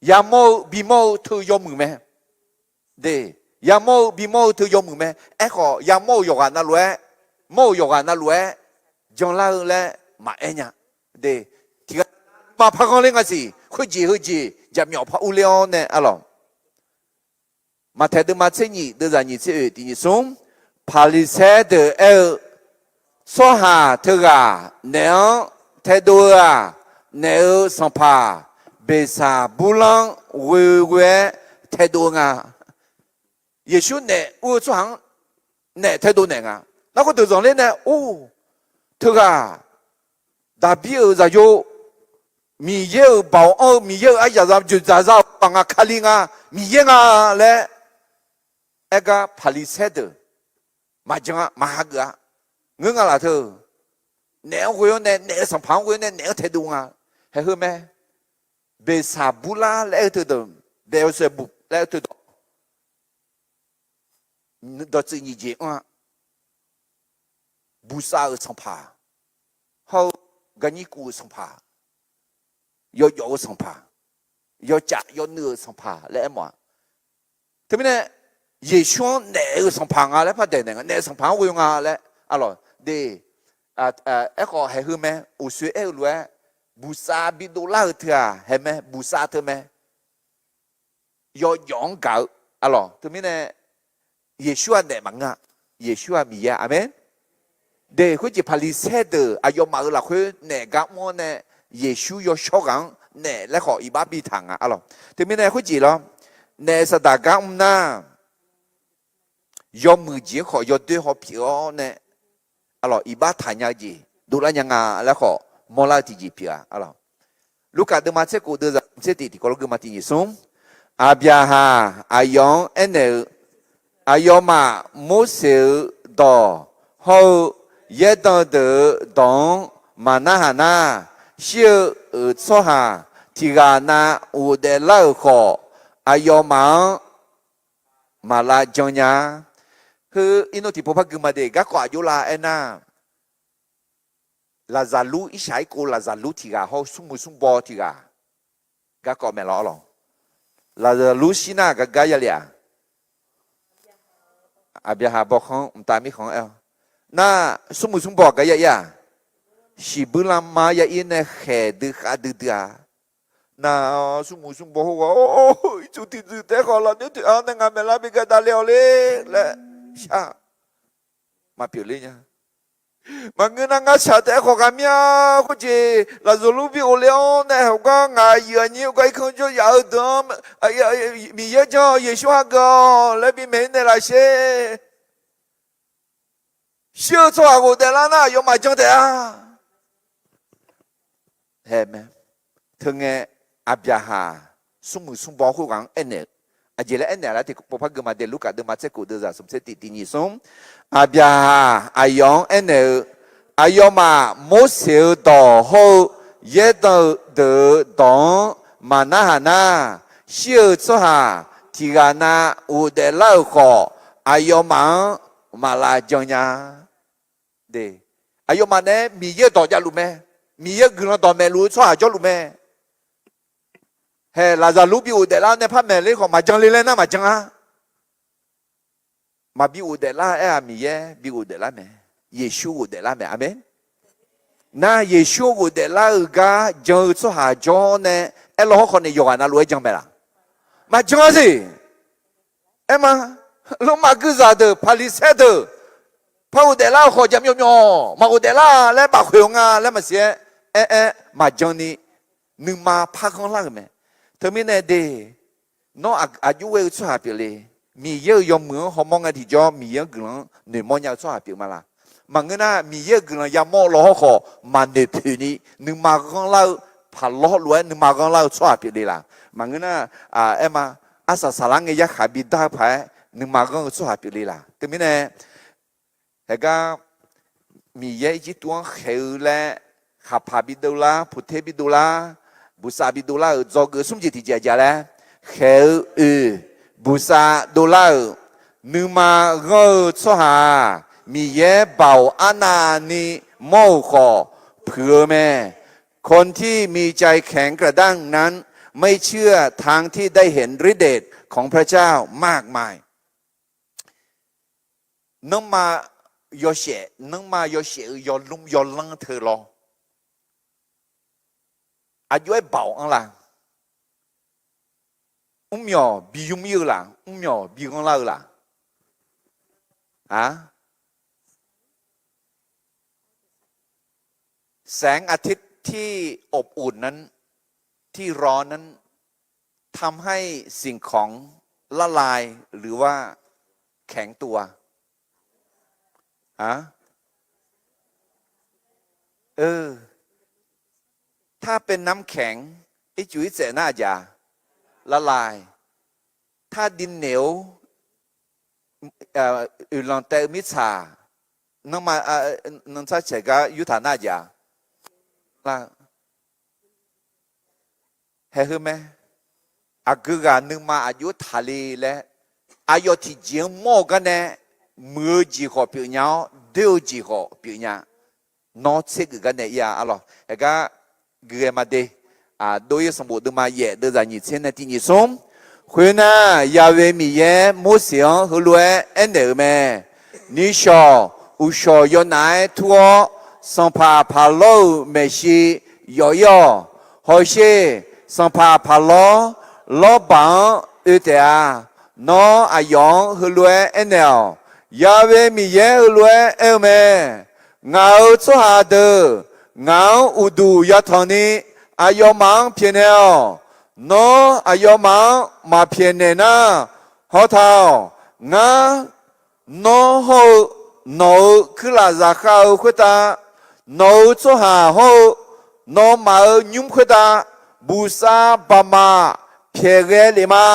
Yamawr-eu bimawr-eu teu yawmuiq mae. De, yamawr-eu bimawr-eu teu yawmuiq mae. Aerkhawf yamawr-euq yawqghaq navluf-aer, mawr-euq yawqghaq navluf-aer janlar-eu laer maqaer nya. De, tiqghaq ma parghanr ler nga siq, khoerjeq heujeq jaqmyawf par urler-awr nae arlawq. Maqtaeq deuvma tser nyiq deuvzaq nyiq tser oeq tiq nyiq smr, Paqliqsaer deuq aer-eu, tsawrhaq teughaq naef-anr taedov-eu-aq, naef-euq sanqpaq Beqsaqburlanr ghoeghoe-aer taedov-eu nga. Yeqsur naef ur-eu tsawrhaq-anr naef taedov naeq nga. Narkhawf deuq zanqler nae or, teughaq Daqbir-euq zaqyo, Miqyaer-euq baoq anr-eu, Miqyaer-euq aryaq za dzoeqdzaq za-euq baq nga, Kali nga, Miqyaer nga laer aer gar Paqliqsaer deuq maqjan-a, maqha geuf-a. Ngeur nga laf teu, naef-anr ghoe-awr nae, naef-euq sanqpaq-anr ghoe-awr nae naef-anr taedov nga. Haeq heu mae. Beqsaqburlar laer aer-eu teudawq, Beelzebub laer aer-eu teudawq, dawqtsuif nyiq jeq anr-a. Buqsav-euq sanqpaq, hawr-eu gaqnyir kuf-euq sanqpaq, yawjawf-eu sanqpaq, yawcaf yawnuiv-euq sanqpaq laer aermawf-a. Teumirnae Yeqsur-anr naef-euq sanqpaq nga laer par daeq naeq nga, naef sanqpaq-anr ghoe nga laer arlawq de. Aerkhawf haeq heu mae, uqsoe aer-eu lof-aer, buqsav bidov lar-euq teu-aq haeq mae, buqsav teu mae. Yawjawf-anr gaq-eu arlawq. Teumirnae Yeqsur-aq naef maqngeur-a. Yeqsur-aq Miqyaer-a. Aqmeq. De, khoerjeq Paqliqsaer deuq aqyawfmaf-euq lafkhoer naef gar mr-awr nae Yeqsur yawshawr ghaq-anr naef laer khawf iqbax bitaq nga arlawq. Teumirnae khoerjeq lawr, naef saqdaq gar mr nar, yawmuiq jeq-anr khawf yawdoer haw pyeuf-awr nae arlawq, iqbax taqnya-eu jeq dovlar nya nga laer khawf mawrlar-eu tiqjeq pyeuf-a arlawq. Lurkaf deuvma tser kof deuvzaq tser tiq tiqkawv lawr geuma tiq nyiq smr, Aqbyaqhaq aqyawf-anr aernaeq-eu, aqyawfmaf Morseq-euq dawq hawr-eu yaerdanq deuq-euq dawq-anr maqnarhaq nar, shir-eu tsawrhaq tiq ghaq nav ghofdaef lar-euq khawf, aqyawfmaf-anr maqlav jan nya. Heu irnov tiqpov par gui ma de, garkawv aqjox lar aernar, Laqzaqlur, irshaq irkov Laqzaqlur tiq ghaq hawr-eu smrmuiq smrbaw tiq ghaq, garkawv maeqlawr arlawq. Laqzaqlur shir nar gar gar ya le-aq? Aqbyaqhaq bawkhanr mqtav mirkhanq-anr aer-awr, nar smrmuiq smrbaw gar ya ir-aq? Shiqbuir lanma ya ir nae khaeq dui khav duidui-a. Nar-awr smrmuiq smrbaw khoerghaq-or, ircuf tiqdzuif taef-aer khawf lafnoer toeq-anr nae ngaq maeqlar bi gar davle-awq le laer shar maqpyeuf ler nya. Maqngeur nar ngar shaq taef-aer khawf ghaq mir-a. Khoerjeq Laqzaqlur bi ghofle-awr nae heugar ngaq yuif aqnyir-eu gar irkanr jawr yaf-eu deuq-anr, Miqyaer janr-eu Yeqsur hageuf-awq laer bi maeq-ir naeqlaf sher. Shir-eu tsawrhaq ghofdaef lar nar aqyawfmaf jan taef-a. Hae mae. Teungae, Aqbyaqhaq smrmuiq smrbaw khoerghaq-anr aernaeq-eu, aqjeq laer aernaeq-a laer tiqpov par gui ma de, Lurkaf deuvma tser kof deuvzaq smq tser tiq tiq nyiq smr, Aqbyaqhaq aqyawf-anr aernaeq-eu, aqyawfmaf Morseq-euq dawq hawr-eu yaerdanq deuq-euq dawq-anr maqnarhaq nar, shir-eu tsawrhaq tiq ghaq nav ghofdaef lar-euq khawf, aqyawfmaf-anr maqlav jan nya. Aqyawfmaf nae Miqyaer-eu dawq javluf mae. Miqyaer-eu guiqlanq dawqmaeq luf-eu tsawrhaq jawrluf mae. Hae, Laqzaqlur bi ghofdaef lar nae par maeq ler khawf maqjan le laer nar maqjan-a. Maqbi ghofdaef lar aer-aq, Miqyaer bi ghofdaef lar mae. Yeqsur ghofdaef lar mae. Aqmeq. Nar Yeqsur ghofdaef lar-euq gar jan-eu tsawrhaq jawr nae aerlaw hawrkhawf nae yawqghaq navluf-aer jan mae laq? Maqjan-a siq. Aer ma, Lormav guizaq deuq, Paqliqsaer deuq, par ghofdaef lar-eu khawf jaqmyawf myawf maqghofdaef lar laer bafkhoeq-eu nga laer maqsiq-aer, aer-aer maqjan ni, nuima par ghanr lar-euq mae. Teumirnae de, nawr aq, aqjox ghae-eu tsawrhaq pyeufle. Miqyaer-euq yawmuiq-anr hawmawr ngae tiqjawr Miqyaer-anr guiqlanq-anr noeqmawr nya-eu tsawrhaq pyeuf ma laq? Maqngeur nar, Miqyaer-euq guiqlanq yamawr law hawrkhawf maqnoeq poeq ni nuima ghanrlar-eu, paqlawr lof-aer nuima ghanrlar-eu tsawrhaq pyeufle laq? Maqngeur nar, aer ma, arsaq saqlar ngae yarkhaq bidar-eu paq-aer nuima ghanr-eu tsawrhaq pyeufle laq? Teumirnae, haegar Miqyaer Irjirtuv-anr khaeq-eu laer, khaqpaq bidov lar, puqter bidov lar, buqsav bidov lar-euq dzawgeuf smr jeq tiqjeq aqjeq laer, khaeq-eu oeq, buqsav dovlar-euq, nuima ghanr-eu tsawrhaq-aq, Miqyaer baoq arnavni mawr-euq khawf puiq-eu mae. คนที่มีใจแข็งกระด้างนั้น ไม่เชื่อทางที่ได้เห็นฤทธิ์เดชของพระเจ้ามากมาย Nanrma yawshaef, nanrma yawshaef-eu yawlmr yawlanr teu lawr, aqjox-aer baoq anr la? Mrmyawq bi ymr ir-eu laq? Mrmyawq bi ghanrlar-eu laq? A, แสงอาทิตย์ที่อบอุ่นนั้น ที่ร้อนนั้น ทำให้สิ่งของละลายหรือว่าแข็งตัว ฮะ เออ ถ้าเป็นน้ำแข็ง ircuf irtsaef nar aqjeq ละลาย ถ้าดินเหนียว uiqlanq taev-eu mirtsaq, nanrma, nanrtsar caeq gar yurtaq nar aqjeq, la, haeq heu mae. Aqgeu ghaq nuima aqjox taqle laer, aqyawf tiqjeq-anr mawr-eu garnae, muiq-eu jeq khawf pyeufnya-awr, doer-eu jeq khawf pyeufnya. Nawr tsergeuf garnae ir-a arlawq. Haegar guiqghae ma de. Dov-ir sanqbof deuvma yaef deuvzaq nyiq tser nae tiq nyiq smr. Khoernar, Yahweh Miqyaer Morseq-anr heulof-aer aernaeq-euq mae. Nishawq uqshawq yawnaf-aer tur-awr, sanqpaq Paqlawr-euq maeqshi yawf ir-awq. Hawsher, sanqpaq Paqlawr, Lawrbaq-anr oe taef-a. Nawr aqyawf-anr heulof-aer aernaeq-awq. Yahweh Miqyaer heulof-aer aer-eu mae. Ngaq-euq tsawrhaq deuq ngaq-anr uqduq yatanq ni aqyawfmaf-anr pyaeqnaeq-awq. Nawr aqyawfmaf-anr maqpyaeqnaeq nar, hawtaq-awq. Ngar nawr hawr-eu nawq-euq kuirlaf zaqkhav-eu khoertav, nawq-euq tsawrhaq hawr-eu nawmaf-euq nymr khoertav, buqsav baqmaf pyaeq ghae lef ma.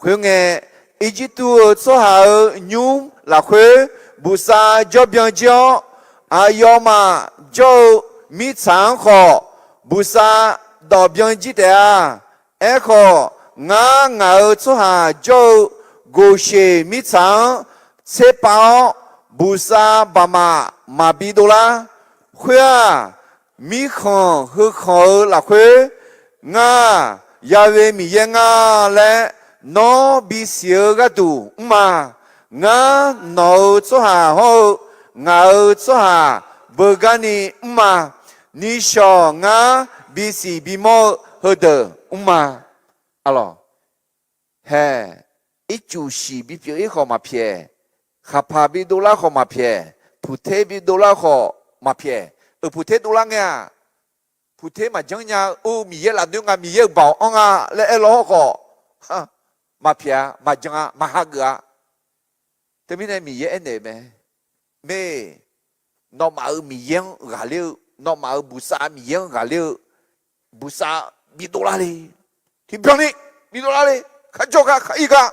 Khoerngae, Irjirtuv-eu tsawrhaq-euq nymr lafkhoer buqsav jawr byan jir-awr, aqyawfmaf jawr-eu mirtsaq-anr khawf buqsav dawq byan jir taef-a. Aerkhawf, ngar ngaq-euq tsawrhaq jawr-eu Goqsheq mirtsaq-anr tserpav-awr, buqsav baqmaf maqbi dovlar. Khoer-aq, mirkhanq heukhanq-eu lafkhoer, ngar, Yahweh Miqyaer nga laer nawr bisiq-eu gharduq mr ma. Ngar nawq-euq tsawrhaq hawr-eu ngaq-euq tsawrhaq beugar ni mr ma. Nishawq ngar bisiq bimawr-eu heudeuq mr ma. Arlawq, hae, ircuf shiq bipyeuf-ir khawf maqpyaeq, khaqpaq bidovlar khawf maqpyaeq, puqter bidovlar khawf maqpyaeq. Euq puqter dovlar ngae-aq, puqter maqjanr nya-eu, Miqyaer lafnoer nga, Miqyaer-euq baoq anr nga laer aer law hawr khawf, maqpyaeq-a, maqjan-a, maqhageuf-a. Teumirnae Miqyaer aernaeq-eu mae. Mae, nawmaf-euq Miqyaer-anr ghaqler-eu, nawmaf-euq buqsav Miqyaer-anr ghaqler-eu, buqsav bidovlar le. Tiqbyan ni bidovlar le. Kharjawr gar, khar ir gar.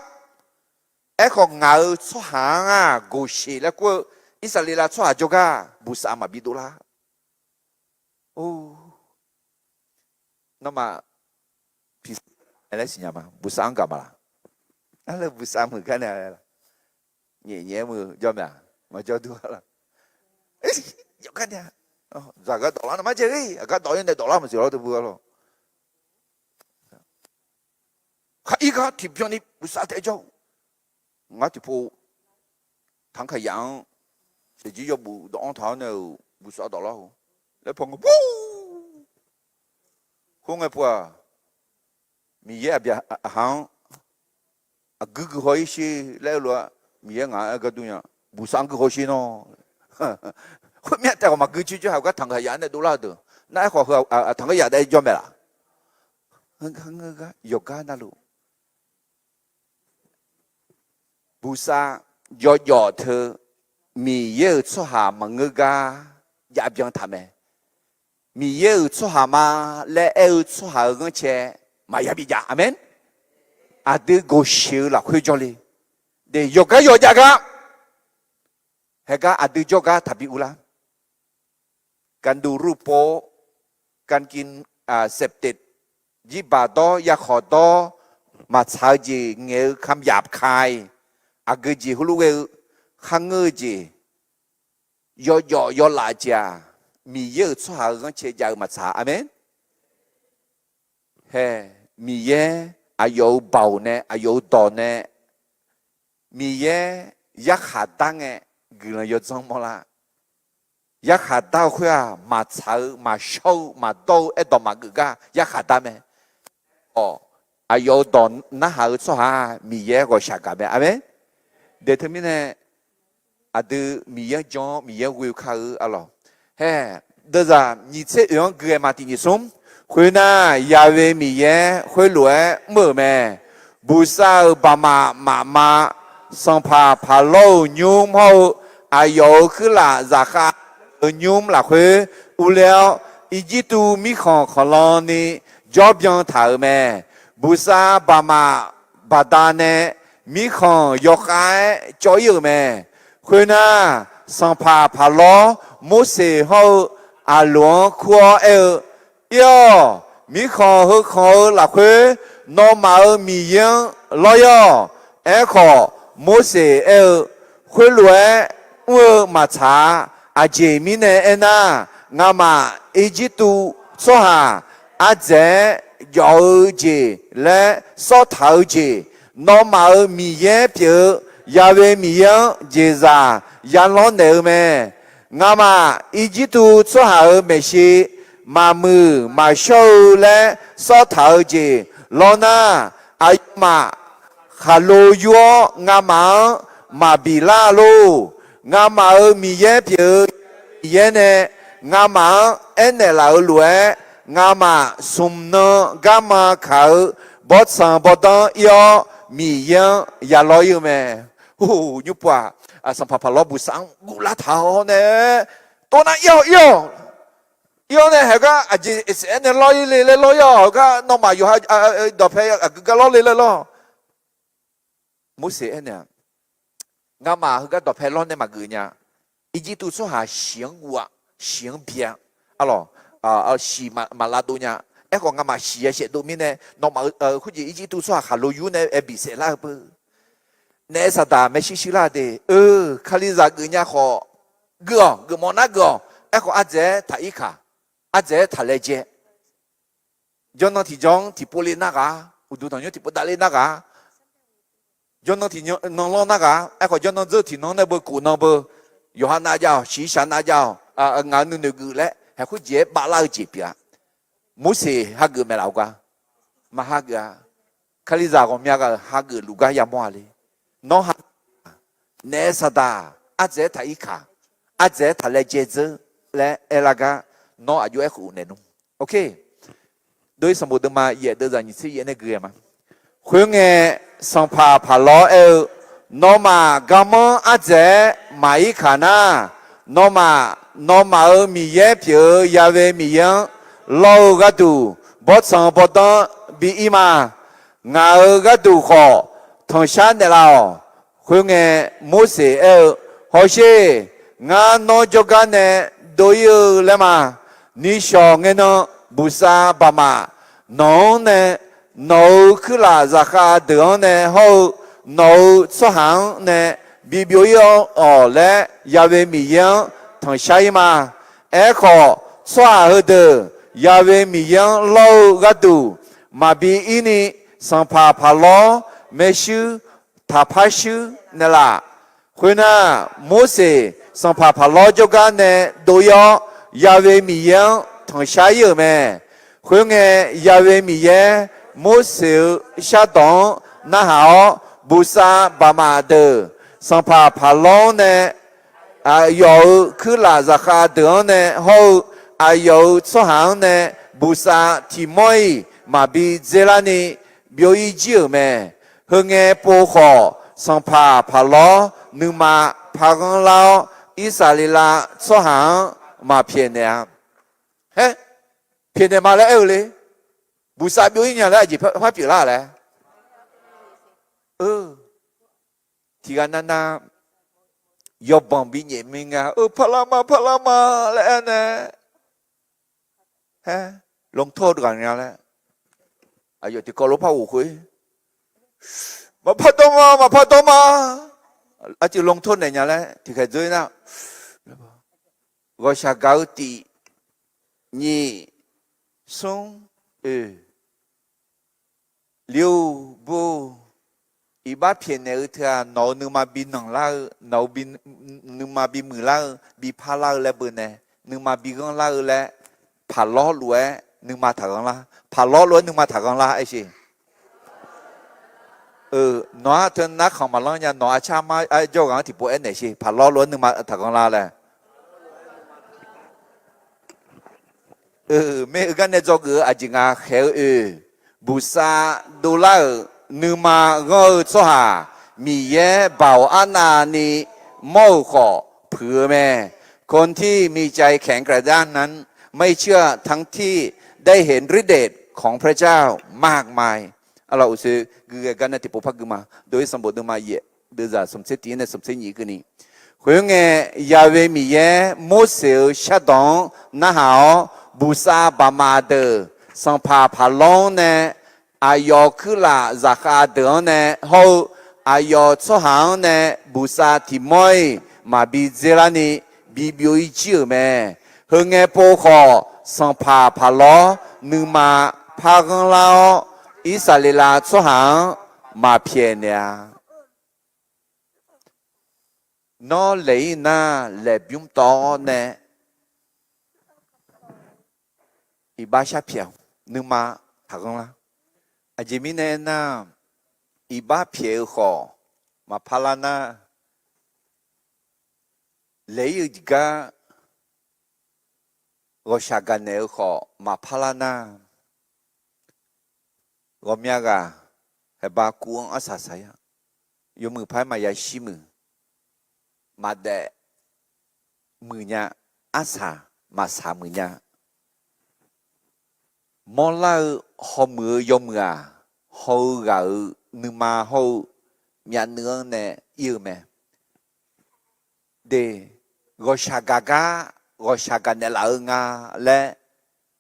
Aerkhawf, ngaq-euq tsawrhaq-anr-aq, Goqsheq laer kur-eu Irsaqleqlav tsawrhaq jawrgar buqsav maqbi dovlar. Or, nawmaf piqsaq laer siqnya ma, buqsav-anr gaq ma laq? Arlawq, buqsav muiq gar nae, nyaef nyaef-aer muiq jawr mae-aq, maqjawr dur-a laq? Yawqgar nae, zaq gar dawflar nar marjae-ir, aqgar dawf-ir nae dawflar maqsiq lawr teu bu arlawq. Khar ir gar tiqbyan ni buqsav taef jawr-eu. Ngar tiqpov tanqkaqyaf-anr shaqjir yawbuf dawv-anr taq-awr nae-euq buqsav dawflar-eu laer paw nga bur. Khoerngae pov-aq, Miqyaer aqbyaqhaq-anr aqgui guihaw-ir sher laer aer lof-aer, Miqyaer ngaq-anr aer gar dur nya. Buqsav-anr guihaw sher nawr. Khoermyav taef khawf maqgui coer coer haq gar tanqkaqyaf nae dovlar-eu deuq nar, aerkhawf heu tanqkaqyaf daef jawr mae laq? Yawqgar navluf buqsav yawjawf teu Miqyaer-euq tsawrhaq maqngeur gar jav byan taq mae. Miqyaer-euq tsawrhaq ma laer aer-eu tsawrhaq-euq ghanrcae maqya bijav. Aqmeq. Aqdui gawqsheq-eu lafkhoer jawrle. De, yawqgar yawqjav gar, haegar aqdui jawrgar taqbi uvlar. Ganduqrupov, gankin, septic, jirbaq dawr, yarkhawq dawr, maqtsaq-eu jeq ngaeq-eu kamq yaf ka-iq, aqgeu jeq heulof ghae-eu, kharngeur-eu jeq, yawjawf yawlaf jeq-aq, Miqyaer-euq tsawrhaq-euq ghanrcae jav-eu maqtsaq. Aqmeq. Hae, Miqyaer aqyawf-euq baoq nae, aqyawf-euq dawq nae, Miqyaer yarkhaq dar ngae guiqlanq yawdzanr mawrlar. Yarkhaq dar-eu khoer-aq, maqtsaq-eu, maqshawr-eu, maqdawr-eu, aerdawq maqgeuf gar yarkhaq dar mae. Awq, aqyawf-euq dawq narhaq-eu tsawrhaq Miqyaer ghawqshaq gaq mae. Aqmeq. De teumirnae, aqdui Miqyaer-anr jan-awr Miqyaer ghoe-eu kar-eu arlawq. Hae, deuzaq nyiq tser oeq-anr gui-aer ma tiq nyiq smr. Khoernar, Ya'we Miqyaer khoerlof-aer mr-euq mae. Buqsav-euq baqmaf mafma, sanqpaq paqlawr-euq nymr hawr-eu aqyawf-euq kuirlaf zaqkhav-euq nymr lafkhoer urler-awr, Irjirtuv mirkhanq khanqlan ni jawr byan taq-euq mae. Buqsav baqmaf baqda nae mirkhanq yawkhav-aer cawv-ir-euq mae. Khoernar, sanqpaq paqlawr Morseq hawr-eu Aqloq-anr kur-awr aer-eu, Ir-awq. Mirkhanq heu khanq-eu lafkhoer nawmaf-euq Miqyaer-anr lawr-ir-awq. Aerkhawf, Morseq aer-eu, Khoerlof-aer mr-eu maqtsaq-a. Aqjeq mirnae aernar, ngamaf Irjirtuv tsawrhaq ardzaeq-aer jawf-eu jeq laer sawr taq-eu jeq, nawmaf-euq Miqyaer pyeuf-eu Ya'we Miqyaer-anr jeqzaq ya lawrnaeq-eu mae. Ngamaf Irjirtuv tsawrhaq-euq maeqshi maqmuiq maqshawr-eu laer sawr taq-eu jeq lawr nar, aqyawfmaf khaqlo yur-awr ngamaf-anr maqbi lar lor. Ngamaf-euq Miqyaer pyeuf-eu Miqyaer nae ngamaf-anr aernaeq laf-euq lof-aer, ngamaf smq nan garma kaq-eu bawrtsanq bawrdanr ir-awr, Miqyaer-anr ya lawr-ir-eu mae. Or, nymrpov-aq, sanqpaq paqlawr buqsaq-anr guvlar taq-awr nae, Tov nar ir-awq, ir-awq. Ir-awr nae haegar aqjeq saef-aer nae lawr-ir le laer lawr-ir-awq. Heugar nawmaf yawqha dawqpae aqgeu gar lawr le laer lawr. Morseq aernaeq-aq, Ngamaf heugar dawqpae lawr nae maqgeuf nya. Irjirtuv tsawrhaq shiq-anr guv-a, shiq-anr bi-a. Arlawq, shiq maqlavdov nya. Aerkhawf ngamaf shiq-aer saefdov mirnae, nawmaf khoerjeq Irjirtuv tsawrhaq khaqlo yur nae aer bisaef lar-eu beu. Naef saqdaq maershuir shuir lar de. Eu, Kalizaq geuf nya khawf, geuf-awq, geufmawf nar geuf-awq. Aerkhawf ardzaeq-aer taq ir kaq, ardzaeq-aer taq laejae. Jawrnan tiqjawr-anr tiqpov le nar ghaq, uqduq tanqnymr tiqpov dav le nar ghaq, jawrnan tiqnan lanr nar ghaq. Aerkhawf jawrnan dzeur tiqnan nae beu kof nan beu, yawqha nav jav-awq, shiqshaq nav jav-awq, ngaq-euq nuinoeq geuf laer haeq khoerjeq-aer bavlar-eu jeq pyeuf-a. Morseq hageuf maeq laf-eu gar, maq hageuf-a. Kalizaq ghawqmya ghaq-euq hageuf luf gar yamawr-a le. Nawr ha, naef saqdaq ardzaeq-aer taq ir kaq, ardzaeq-aer taq laejae dzeur laer aerlar gar, nawr aqjox-aer khof naeq nmr. Dov-ir sanqbof deuvma yaef deuvzaq nyiq tser yaef nae gui-aer ma. Khoerngae, sanqpaq paqlawr aer-eu, Nawmaf garmanr ardzaeq-aer maq ir kaq nar, nawmaf, nawmaf-euq Miqyaer pyeuf-eu Ya'we Miqyaer-anr lawr-eu gharduq bawrtsanq bawrdanr bi ir ma. Ngaq-euq gharduq khawf tanqshar naeqlaf-awq. Khoerngae, Morseq aer-eu, Hawsher, ngar nawr jawrgar nae dov-ir-eu laer ma. Nishawq ngae nan, buqsav baqmaf, nawq-anr nae, nawq-euq kuirlaf zaqkhav deuq-anr nae hawr-eu, nawq-euq tsawrhaq-anr nae bibyov-ir-awq laer Ya'we Miqyaer-anr tanqshar-ir ma. Aerkhawf, tsawrhaq heudeuq Ya'we Miqyaer-anr lawr-eu gharduq maqbi ir ni, sanqpaq paqlawr maershuir taqpar shuir naeqlaf. Khoernar, Morseq sanqpaq paqlawr jawrgar nae dov-ir-awr, Ya'we Miqyaer-anr tanqshar-ir-euq mae. Khoerngae, Ya'we Miqyaer Morseq-euq shardawq-anr narhaq-awr, buqsav baqmaf deuq, sanqpaq paqlawr-anr nae, aqyawf-euq kuirlaf zaqkhav deuq-anr nae hawr-eu, aqyawf-euq tsawrhaq-anr nae buqsav tiq mawr-iq maqbi dzerlar ni byov-ir jir-euq mae. Heungae pov khawf, sanqpaq paqlawr nuima parghanr lar-awr, Irsaqleqlav tsawrhaq-anr maqpyaeqnaeq-a. Haer, pyaeqnaeq ma laer aer-eu le. Buqsav byov-ir nya laer aqjeq par pyeuflar laer. Tiqghaq navnav yawbanq binyaef mir nga, eu, parlar ma, parlar ma laer aer nae, haer, ลงโทษ ghaq nya laer, aqyawf tiqkawv lof par ghof khoer, maqpar dawr ma, maqpar dawr ma, arcuiv ลงโทษ naeq nya laer tiqkhaeq dzoer nar, ghawqshaq gaq-eu tif, nyiq, smr, oeq, lyoer bur, iqbax pyaeqnaeq-eu teu-aq, nawq-euq nuima bi nanqlar-eu, nawq-euq nuima bi muiqlar-eu, bi parlar-eu laer beunae, nuima bi ghanrlar-eu laer, paqlawr lof-aer nuima taqghanrlar, paqlawr lof-aer nuima taqghanrlar aer sher. Nawq-anr teu narkhanq maqlanr nya, nawq arcar mar arjawr ghaq-anr tiqpov aernaeq sher, paqlawr lof-aer nuima taqghanrlar laer. Maer-eu gar nae dzawgeuf-eu aqjeq nga khaeq-eu oe, buqsav dovlar-euq nuima ghanr-eu tsawrhaq, Miqyaer baoq arnavni mawr-euq khawf puiq-eu mae. คนที่มีใจแข็งกร้าวนั้นไม่เชื่อทั้งที่ได้เห็นฤทธิ์เดชของพระเจ้ามากมาย Arlawq uqshoe gui ghae gar nae tiqpov par gui ma. Dov-ir sanqbof deuvma yaef deuvzaq smqtser tiq-ir nae smqtser nyiq keuvni. Khoerngae, Yahweh Miqyaer Morseq-euq shardawq-anr narhaq-awr, buqsav baqmaf deuq sanqpaq Paqlawr-anr nae, aqyawf kuirlaf zaqkhav deuq-anr nae hawr-eu, aqyawf tsawrhaq-anr nae buqsav tiq mawr-iq maqbi dzerlarni bibyov-ir jir-euq mae. Heungae pov khawf, sanqpaq Paqlawr nuima parghanr lar-awr, Irsaqleqlav tsawrhaq-anr maqpyaeqnaeq-a. Nawr laeq-ir nar, laeqbymr tawv-awr nae iqbax sharpyaeq-awq, nuima taqghanr lar. Aqjeq mirnae aernar, iqbax pyaeq-eu khawf maqpar lar nar, laeq-ir-eu jeq gar ghawqshaq gaqnaeq-eu khawf maqpar lar nar, ghawqmya ghaq haeqba kuv-anr arsaq saq-ir-a. Yawmuiq paq-aer maqya shir muiq, maqdaef muiq nya, arsaq maqsaq muiq nya. Mawrlar-eu hawmuiq-eu yawmuiq-aq, haw-eu ghaq-euq nuima hawr-eu myavnuiv-anr nae ir-eu mae. De, ghawqshaq gaq gar, ghawqshaq gaqnaeq laf-eu nga laer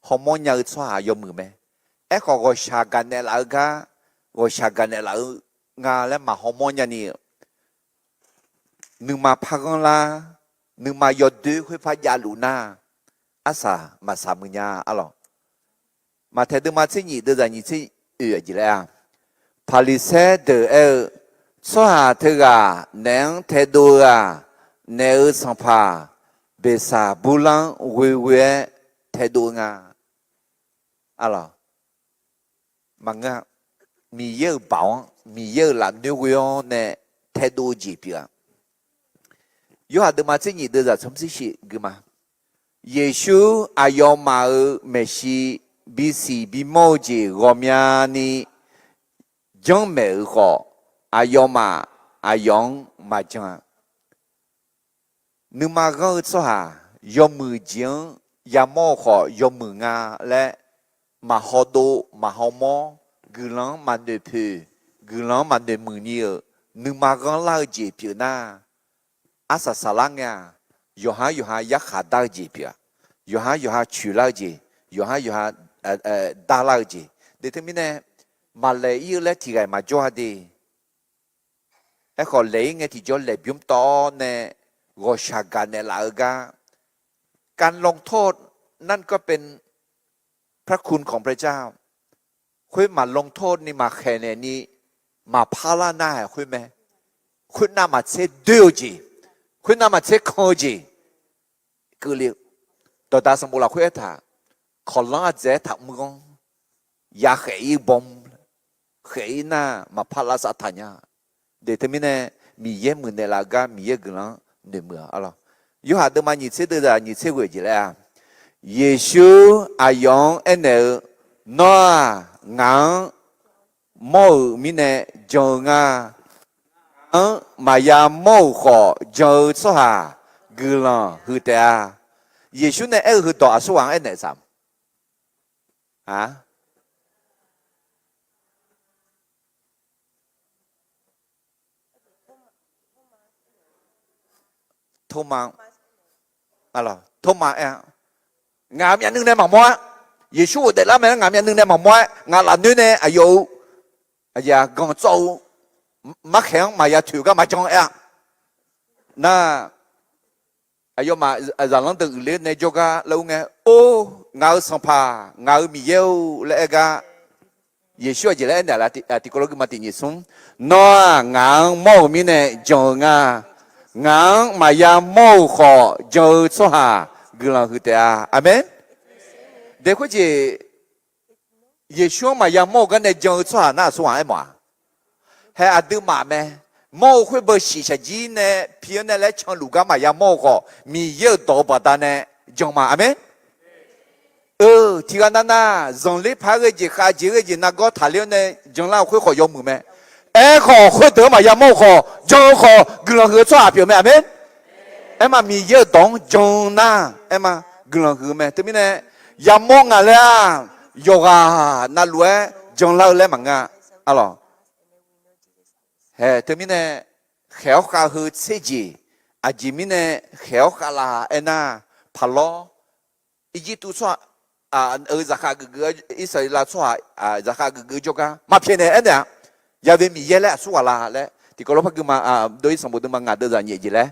hawmawr nya-eu tsawrhaq yawmuiq mae. Aerkhawf, ghawqshaq gaqnaeq laf-eu gar, ghawqshaq gaqnaeq laf-eu nga laer maqhawmawr nyani-eu, nuima parghanr lar, nuima yawdoer khoerpar javluf nar, arsaq maqsaq muiq nya arlawq. Maqtaeq deuvma tser nyif deuvzaq nyiq tser oeq aqjeq laer-a. Paqliqsaer deuq aer-eu, tsawrhaq teughaq naef-anr taedov-eu-aq, naef-euq sanqpaq Beqsaqburlanr ghoeghoe-aer taedov-eu nga. Arlawq, maqngeur-a. Miqyaer-euq baoq-anr, Miqyaer-euq lafnoer ghoe-awr nae taedov-eu jeq pyeuf-a. Yorhaq deuvma tser nyif deuvzaq tser shif gui ma. Yeqsur aqyawfmaf-euq maeqshi bisiq bimawr-eu jeq ghawqmyani janrmaeq-euq khawf, aqyawfmaf aqyawf-anr maqjan-a. Nuima ghanr-eu tsawrhaq yawmuiq jeq-anr yamawr-eu khawf yawmuiq nga laer maqhawdov maqhawmawr, guiqlanq-anr maqnoeq poeq, guiqlanq-anr maqnoeq muiq ni-euq nuima ghanrlar-eu jeq pyeuf nar, arsaq saqlar ngae-aq, yawqhar yawqha yarkhaq dar-eu jeq pyeuf-a. Yawqhar yawqha coeqlar-eu jeq, yawqhar yawqha darlar-eu jeq. De teumirnae, maqlaeq-ir-eu laer tiqghaq maqjawr-a de. Aerkhawf, laeq-ir ngae tiqjawr laeqbymr tawv-awr nae ghawqshaq gaqnaeq laf-eu gar, การลงโทษนั่นก็เป็นพระคุณของพระเจ้า khoer maqlongtor ni maqkhaeqnaeq ni maqpar lar nar-aq khoer mae. Khoernav maqtser doer-eu jeq, khoernav maqtser kan-eu jeq keuvle-eu. Dawqdaq sanqbof lafkhoer aertaq, kawqlanr ardzaeq-aer taqmr-anr ya khaef-ir bawm, khaef-ir nar maqpar lavsav taq nya. De teumirnae, Miqyaer muiqnaeq laf-eu gar Miqyaer guiqlanq-anr noeqmuiq-a arlawq. Yorhaq deuvma nyiq tser deuvzaq nyiq tser ghoeq jeq laer-a. Yeqsur aqyawf-anr aernaeq-eu, Nawr-aq, ngaq-anr mawr-euq mirnae jan-eu nga. ngaq-anr maqya mawr-euq khawf jan-eu tsawrhaq guiqlanq huiq taef-a. Yeqsur nae aer-eu heudawq aqsurghaq-anr aernaeq tsaq-a. Toma, Toma aer-a, ngaq-euq myavnuiv nae maqmawr-a. Yeqsur ghofdaef lar mae-anr ngaq-euq myavnuiv nae maqmawr-aer ngaq lafnoer nae aqyawf-euq aqyawf ganq tsawv-eu markhaeq-anr maqya toeq gar maqjan aer-a. Nar, aqyawfmaf zaqlanr deuq uiqler nae jawrgar lar-ur ngae, Or, ngaq-euq Sanqpaq, ngaq-euq Miqyaer-or laer aer gar, Yeqsur aqjeq laer aernaeq laf? Tiqkawv lof guima tiq nyiq smr, Nawr-aq ngaq-anr mawr-euq mirnae jan-eu nga. Ngaq-anr maqya mawr-euq khawf jan-eu tsawrhaq guiqlanq huiq taef-a. Aqmeq. Dae khoerjeq Yeqsur-anr maqya mawr-eu garnae jan-eu tsawrhaq nar aqsurghaq aermawf-a. Hae aqduimaf mae. Mawr-eu khoer beushif shaqjir nae pi-anr nae laer canluf gar maqya mawr-eu khawf, Miqyaer-euq dawq-eu baqdanae jan ma. Aqmeq. Eu, tiqghaq navnav zanqler paq-aer ghae jeq khavjeq ghae jeq nargawr taqler-awr nae janlar-eu khoer khawf yawmuiq mae. Aerkhawf khoerdeuq-anr maqya mawr-eu khawf jan-eu khawf guiqlanq huiq-eu tsawrhaq pyeuf mae. Aqmeq. Aerma Miqyaer-euq dawq-anr jan nar, aerma guiqlanq huiq-eu mae. Teumirnae yamawr ngaq laer-aq, yawqghaq navluf-aer janlar-eu laer maqnga. Arlawq. Hae teumirnae khaeq-awr khav heu tser jeq, aqjeq mirnae khaeq-awr khav la aernar, paqlawr Irjirtuv tsawrhaq-euq zaqkhav geuf geuf-aer, Irsaqleqlav tsawrhaq zaqkhav geuf geuf-eu jawrgar maqpyaeqnaeq aernaeq-a. Yawe Miqyaer laer aqsur ghaq la laer tiqkawv lof par guima dov-ir sanqbof deuq ma ngaq deuq zaq nyaef jeq laer.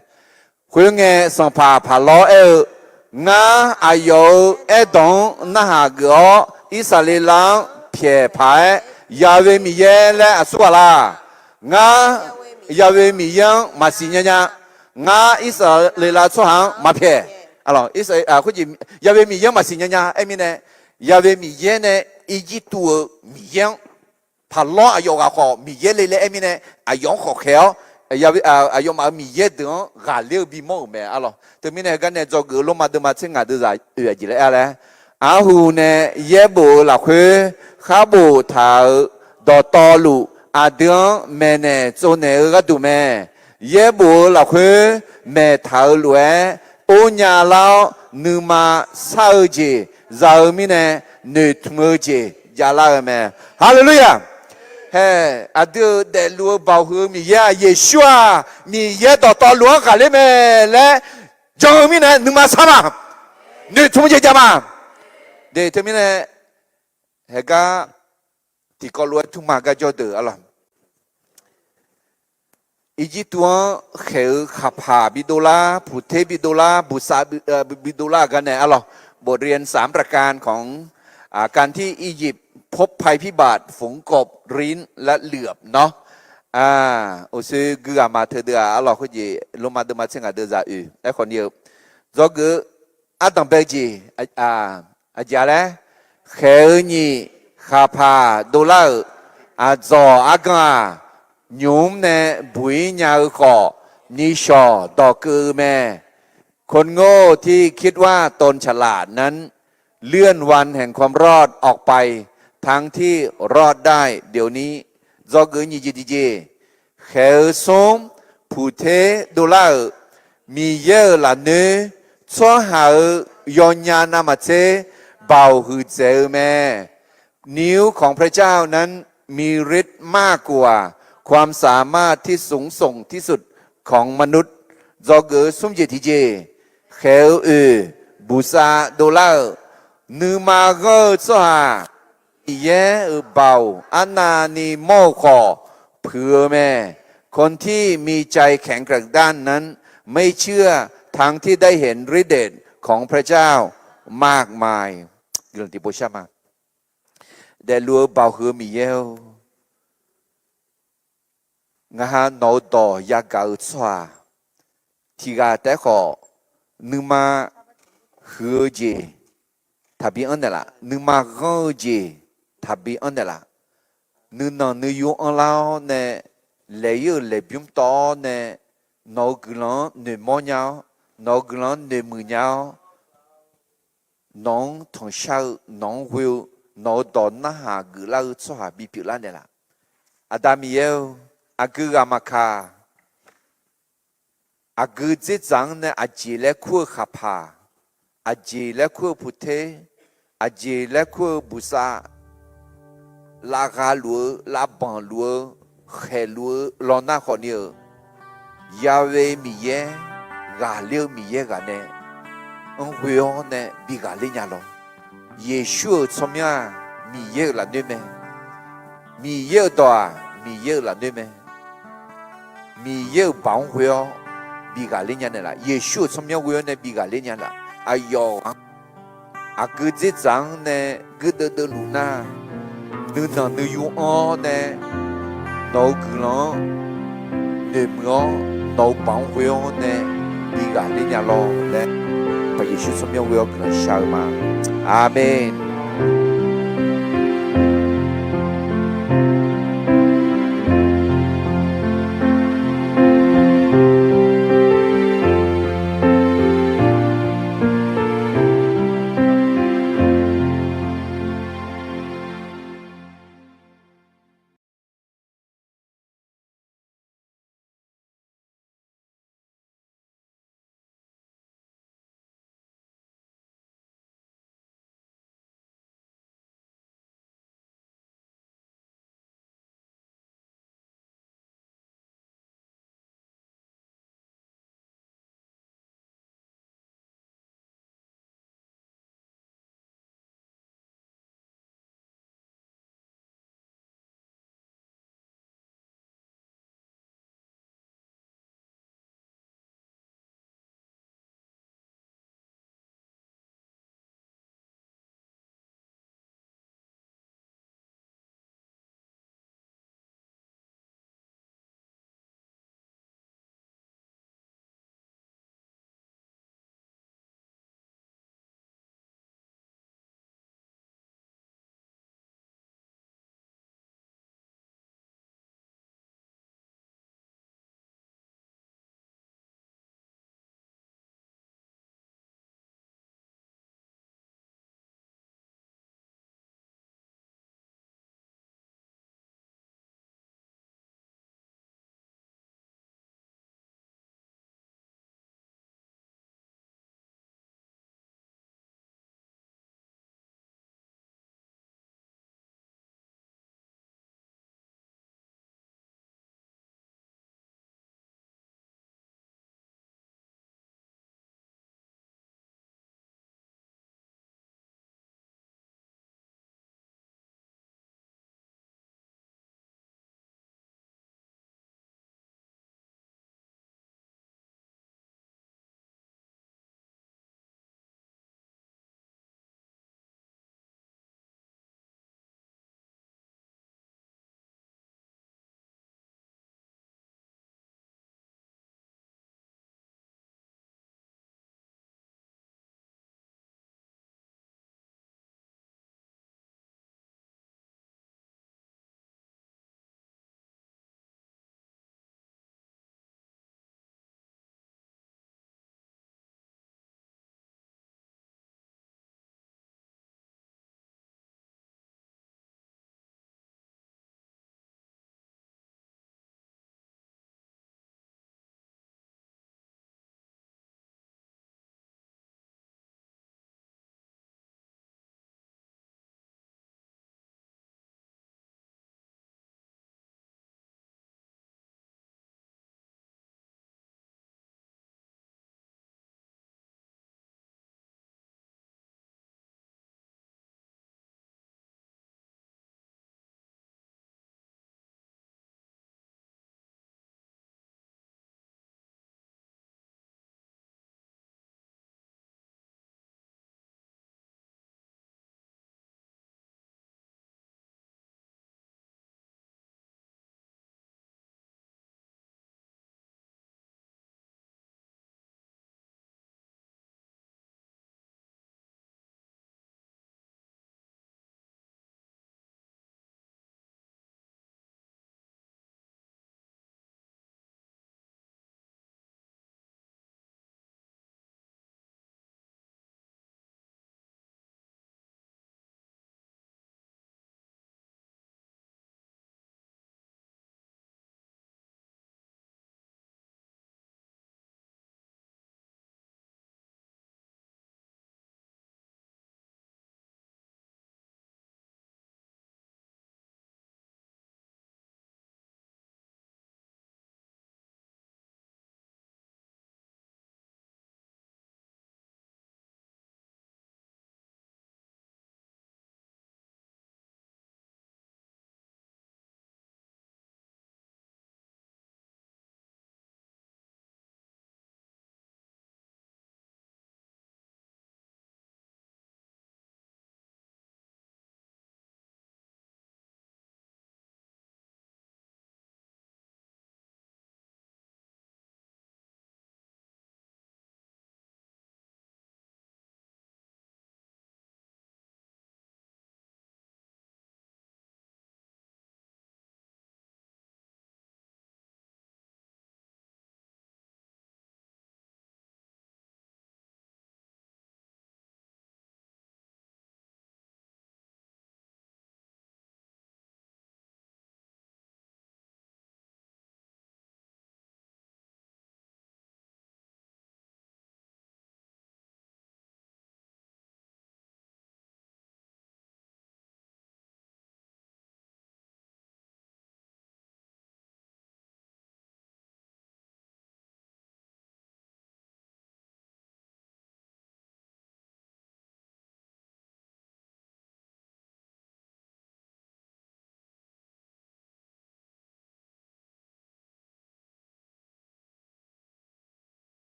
Khoerngae, sanqpaq paqlawr aer-eu, Ngar aqyawf-euq aerdawq-anr narhaq geuf-awr, Irsaqleqlav-anr pyaeq paq-aer, Yawe Miqyaer laer aqsur ghaq la? Ngar Yawe Miqyaer-anr maqsiq nya nya. Ngar Irsaqleqlav tsawrhaq-anr maqpyaeq. Yawe Miqyaer-anr maqsiq nya nya aer mirnae, Yawe Miqyaer nae Irjirtuv-euq Miqyaer-anr, paqlawr aqyawf ghaq khawf Miqyaer le laer aer mirnae, aqyawf-anr khawf khaeq-awr, aqyawfmaf-euq miqyaer deuq-anr ghaqler-eu bimawr-euq mae. Arlawq, teumirnae heugar nae dzawgeuf-eu Lormav deuvma tser ngaq deuq zaq oeq aqjeq laer aer laer, Arhu nae yaerbof-eu lafkhoer khar boftaq-euq dawqtawvluf aqdui-anr maeqnaeq tsovnaeq-eu gharduq mae. Yaerbof-eu lafkhoer maeqtaq-eu lof-aer, or nya lar-awr nuima sar-eu jeq za-eu mirnae, noeqtmq-eu jeq javlar-eu mae. Haleluya! Hae, aqdui-euq daefluf-eu baoq huiq-eu Miqyaer-aq, Yeqsur-aq, Miqyaer dawqtawvluf-anr ghaqler mae laer jan-eu mirnae nuima sar ma. Noeqtmq-eu jeq javma. De teumirnae, haegar tiqkawv lof-aer tmrma gar jawr deuq arlawq. Irjirtuv-anr khaeq-eu khaqpaq bidov lar, puqter bidov lar, buqsav bidov lar-euq gar nae arlawq, บทเรียนสามประการของการที่อียิปต์ พบภัยพิบัติ ฝนกบ ริ้น และเหลือบ nawr, uqshoe gui ghaq ma teudeuv-aq arlawq, khoerjeq Lormav deuvma tser ngaq deuq zaq oeq aerkhawf ni-eu, dzawgeuf-eu ardanq bae-eu jeq, aqjeq laer, khaeq-eu nyiq khaqpaq dovlar-euq aqdzawq argan-aq, nymq-mr nae buq-ir nya-eu khawf, nishawq dawqkeuv-eu mae. คนโง่ที่คิดว่าตนฉลาดนั้น เลื่อนวันแห่งความรอดออกไป ทั้งที่รอดได้เดี๋ยวนี้ Dzawgeuf nyiq jeq tiqjeq, khaeq-eu smr, puqter dovlar-euq Miqyaer-euq lafnoer, tsawrhaq-euq yawnya navmaqtser baoq huiqdzaeq-eu mae. นิ้วของพระเจ้านั้นมีฤทธิ์มากกว่าความสามารถที่สูงส่งที่สุดของมนุษย์ Dzawgeuf smr jeq tiqjeq, khaeq-eu oeq, buqsav dovlar-euq nuima ghanr-eu tsawrhaq Miqyaer-euq baoq arnavni mawr-eu khawf puiq-eu mae. คนที่มีใจแข็งกระด้างนั้น ไม่เชื่อทั้งที่ได้เห็นฤทธิ์เดชของพระเจ้ามากมาย Guiqlanq tiqpov shar ma. Daefluf-eu baoq huiq-eu Miqyaer-or, ngaq ha nawq-eu dawq yagaq-eu tsawrhaq tiq ghaq taef-aer khawf, nuima huiq-eu jeq taqbi anr naeqlaf, nuima ghanr-eu jeq taqbi anr naeqlaf. Nuinanq nuiyu anrlar-awr nae, laeq-ir-euq laeqbymr tawv-awr nae, nawq-eu guiqlanq-anr noeqmawr nya-awr, nawq-eu guiqlanq-anr noeqmuiq nya-awr, nawq-anr tanqshar-eu, nawq-anr ghoe-eu, nawq-eu dawq narhaq geuflar-eu tsawrhaq bipyeuf lar naeqlaf. Aqda Miqyaer-or, aqgeu ghaq maqkaq, Aqgeu dzerdzaq-anr nae aqjeq laer kur-eu khaqpaq, aqjeq laer kur-eu puqter, aqjeq laer kur-eu buqsav, lavgha luf-eu, lavbanq luf-eu, khaeqluf-eu lawnar khawfni-euq, Ya'we Miqyaer, ghaqler-eu Miqyaer ghaq nae, anr ghoe-awr nae bi ghaqler nya lawr. Yeqsur-euq tsawrmyanr-aq, Miqyaer-euq lafnoer mae. Miqyaer-euq dawq-aq, Miqyaer-euq lafnoer mae. Miqyaer-euq baoq-anr ghoe-awr bi ghaqler nya naeqlaf. Yeqsur-euq tsawrmyanr ghoe-awr nae bi ghaqler nya laf. Aqyawf-anr aqgeu dzerdzaq-anr nae guirdeuv deuvluf nar, nuinanq nuiyu anr-awr nae, nawq-euq guiqlanq-anr noeqmuiq-awr, nawq-euq baoq-anr ghoe-awr nae bi ghaqler nya lawr laer, Yeqsur tsawrmyanr ghoe-awr guiqlanq shar-eu ma. Aqmeq.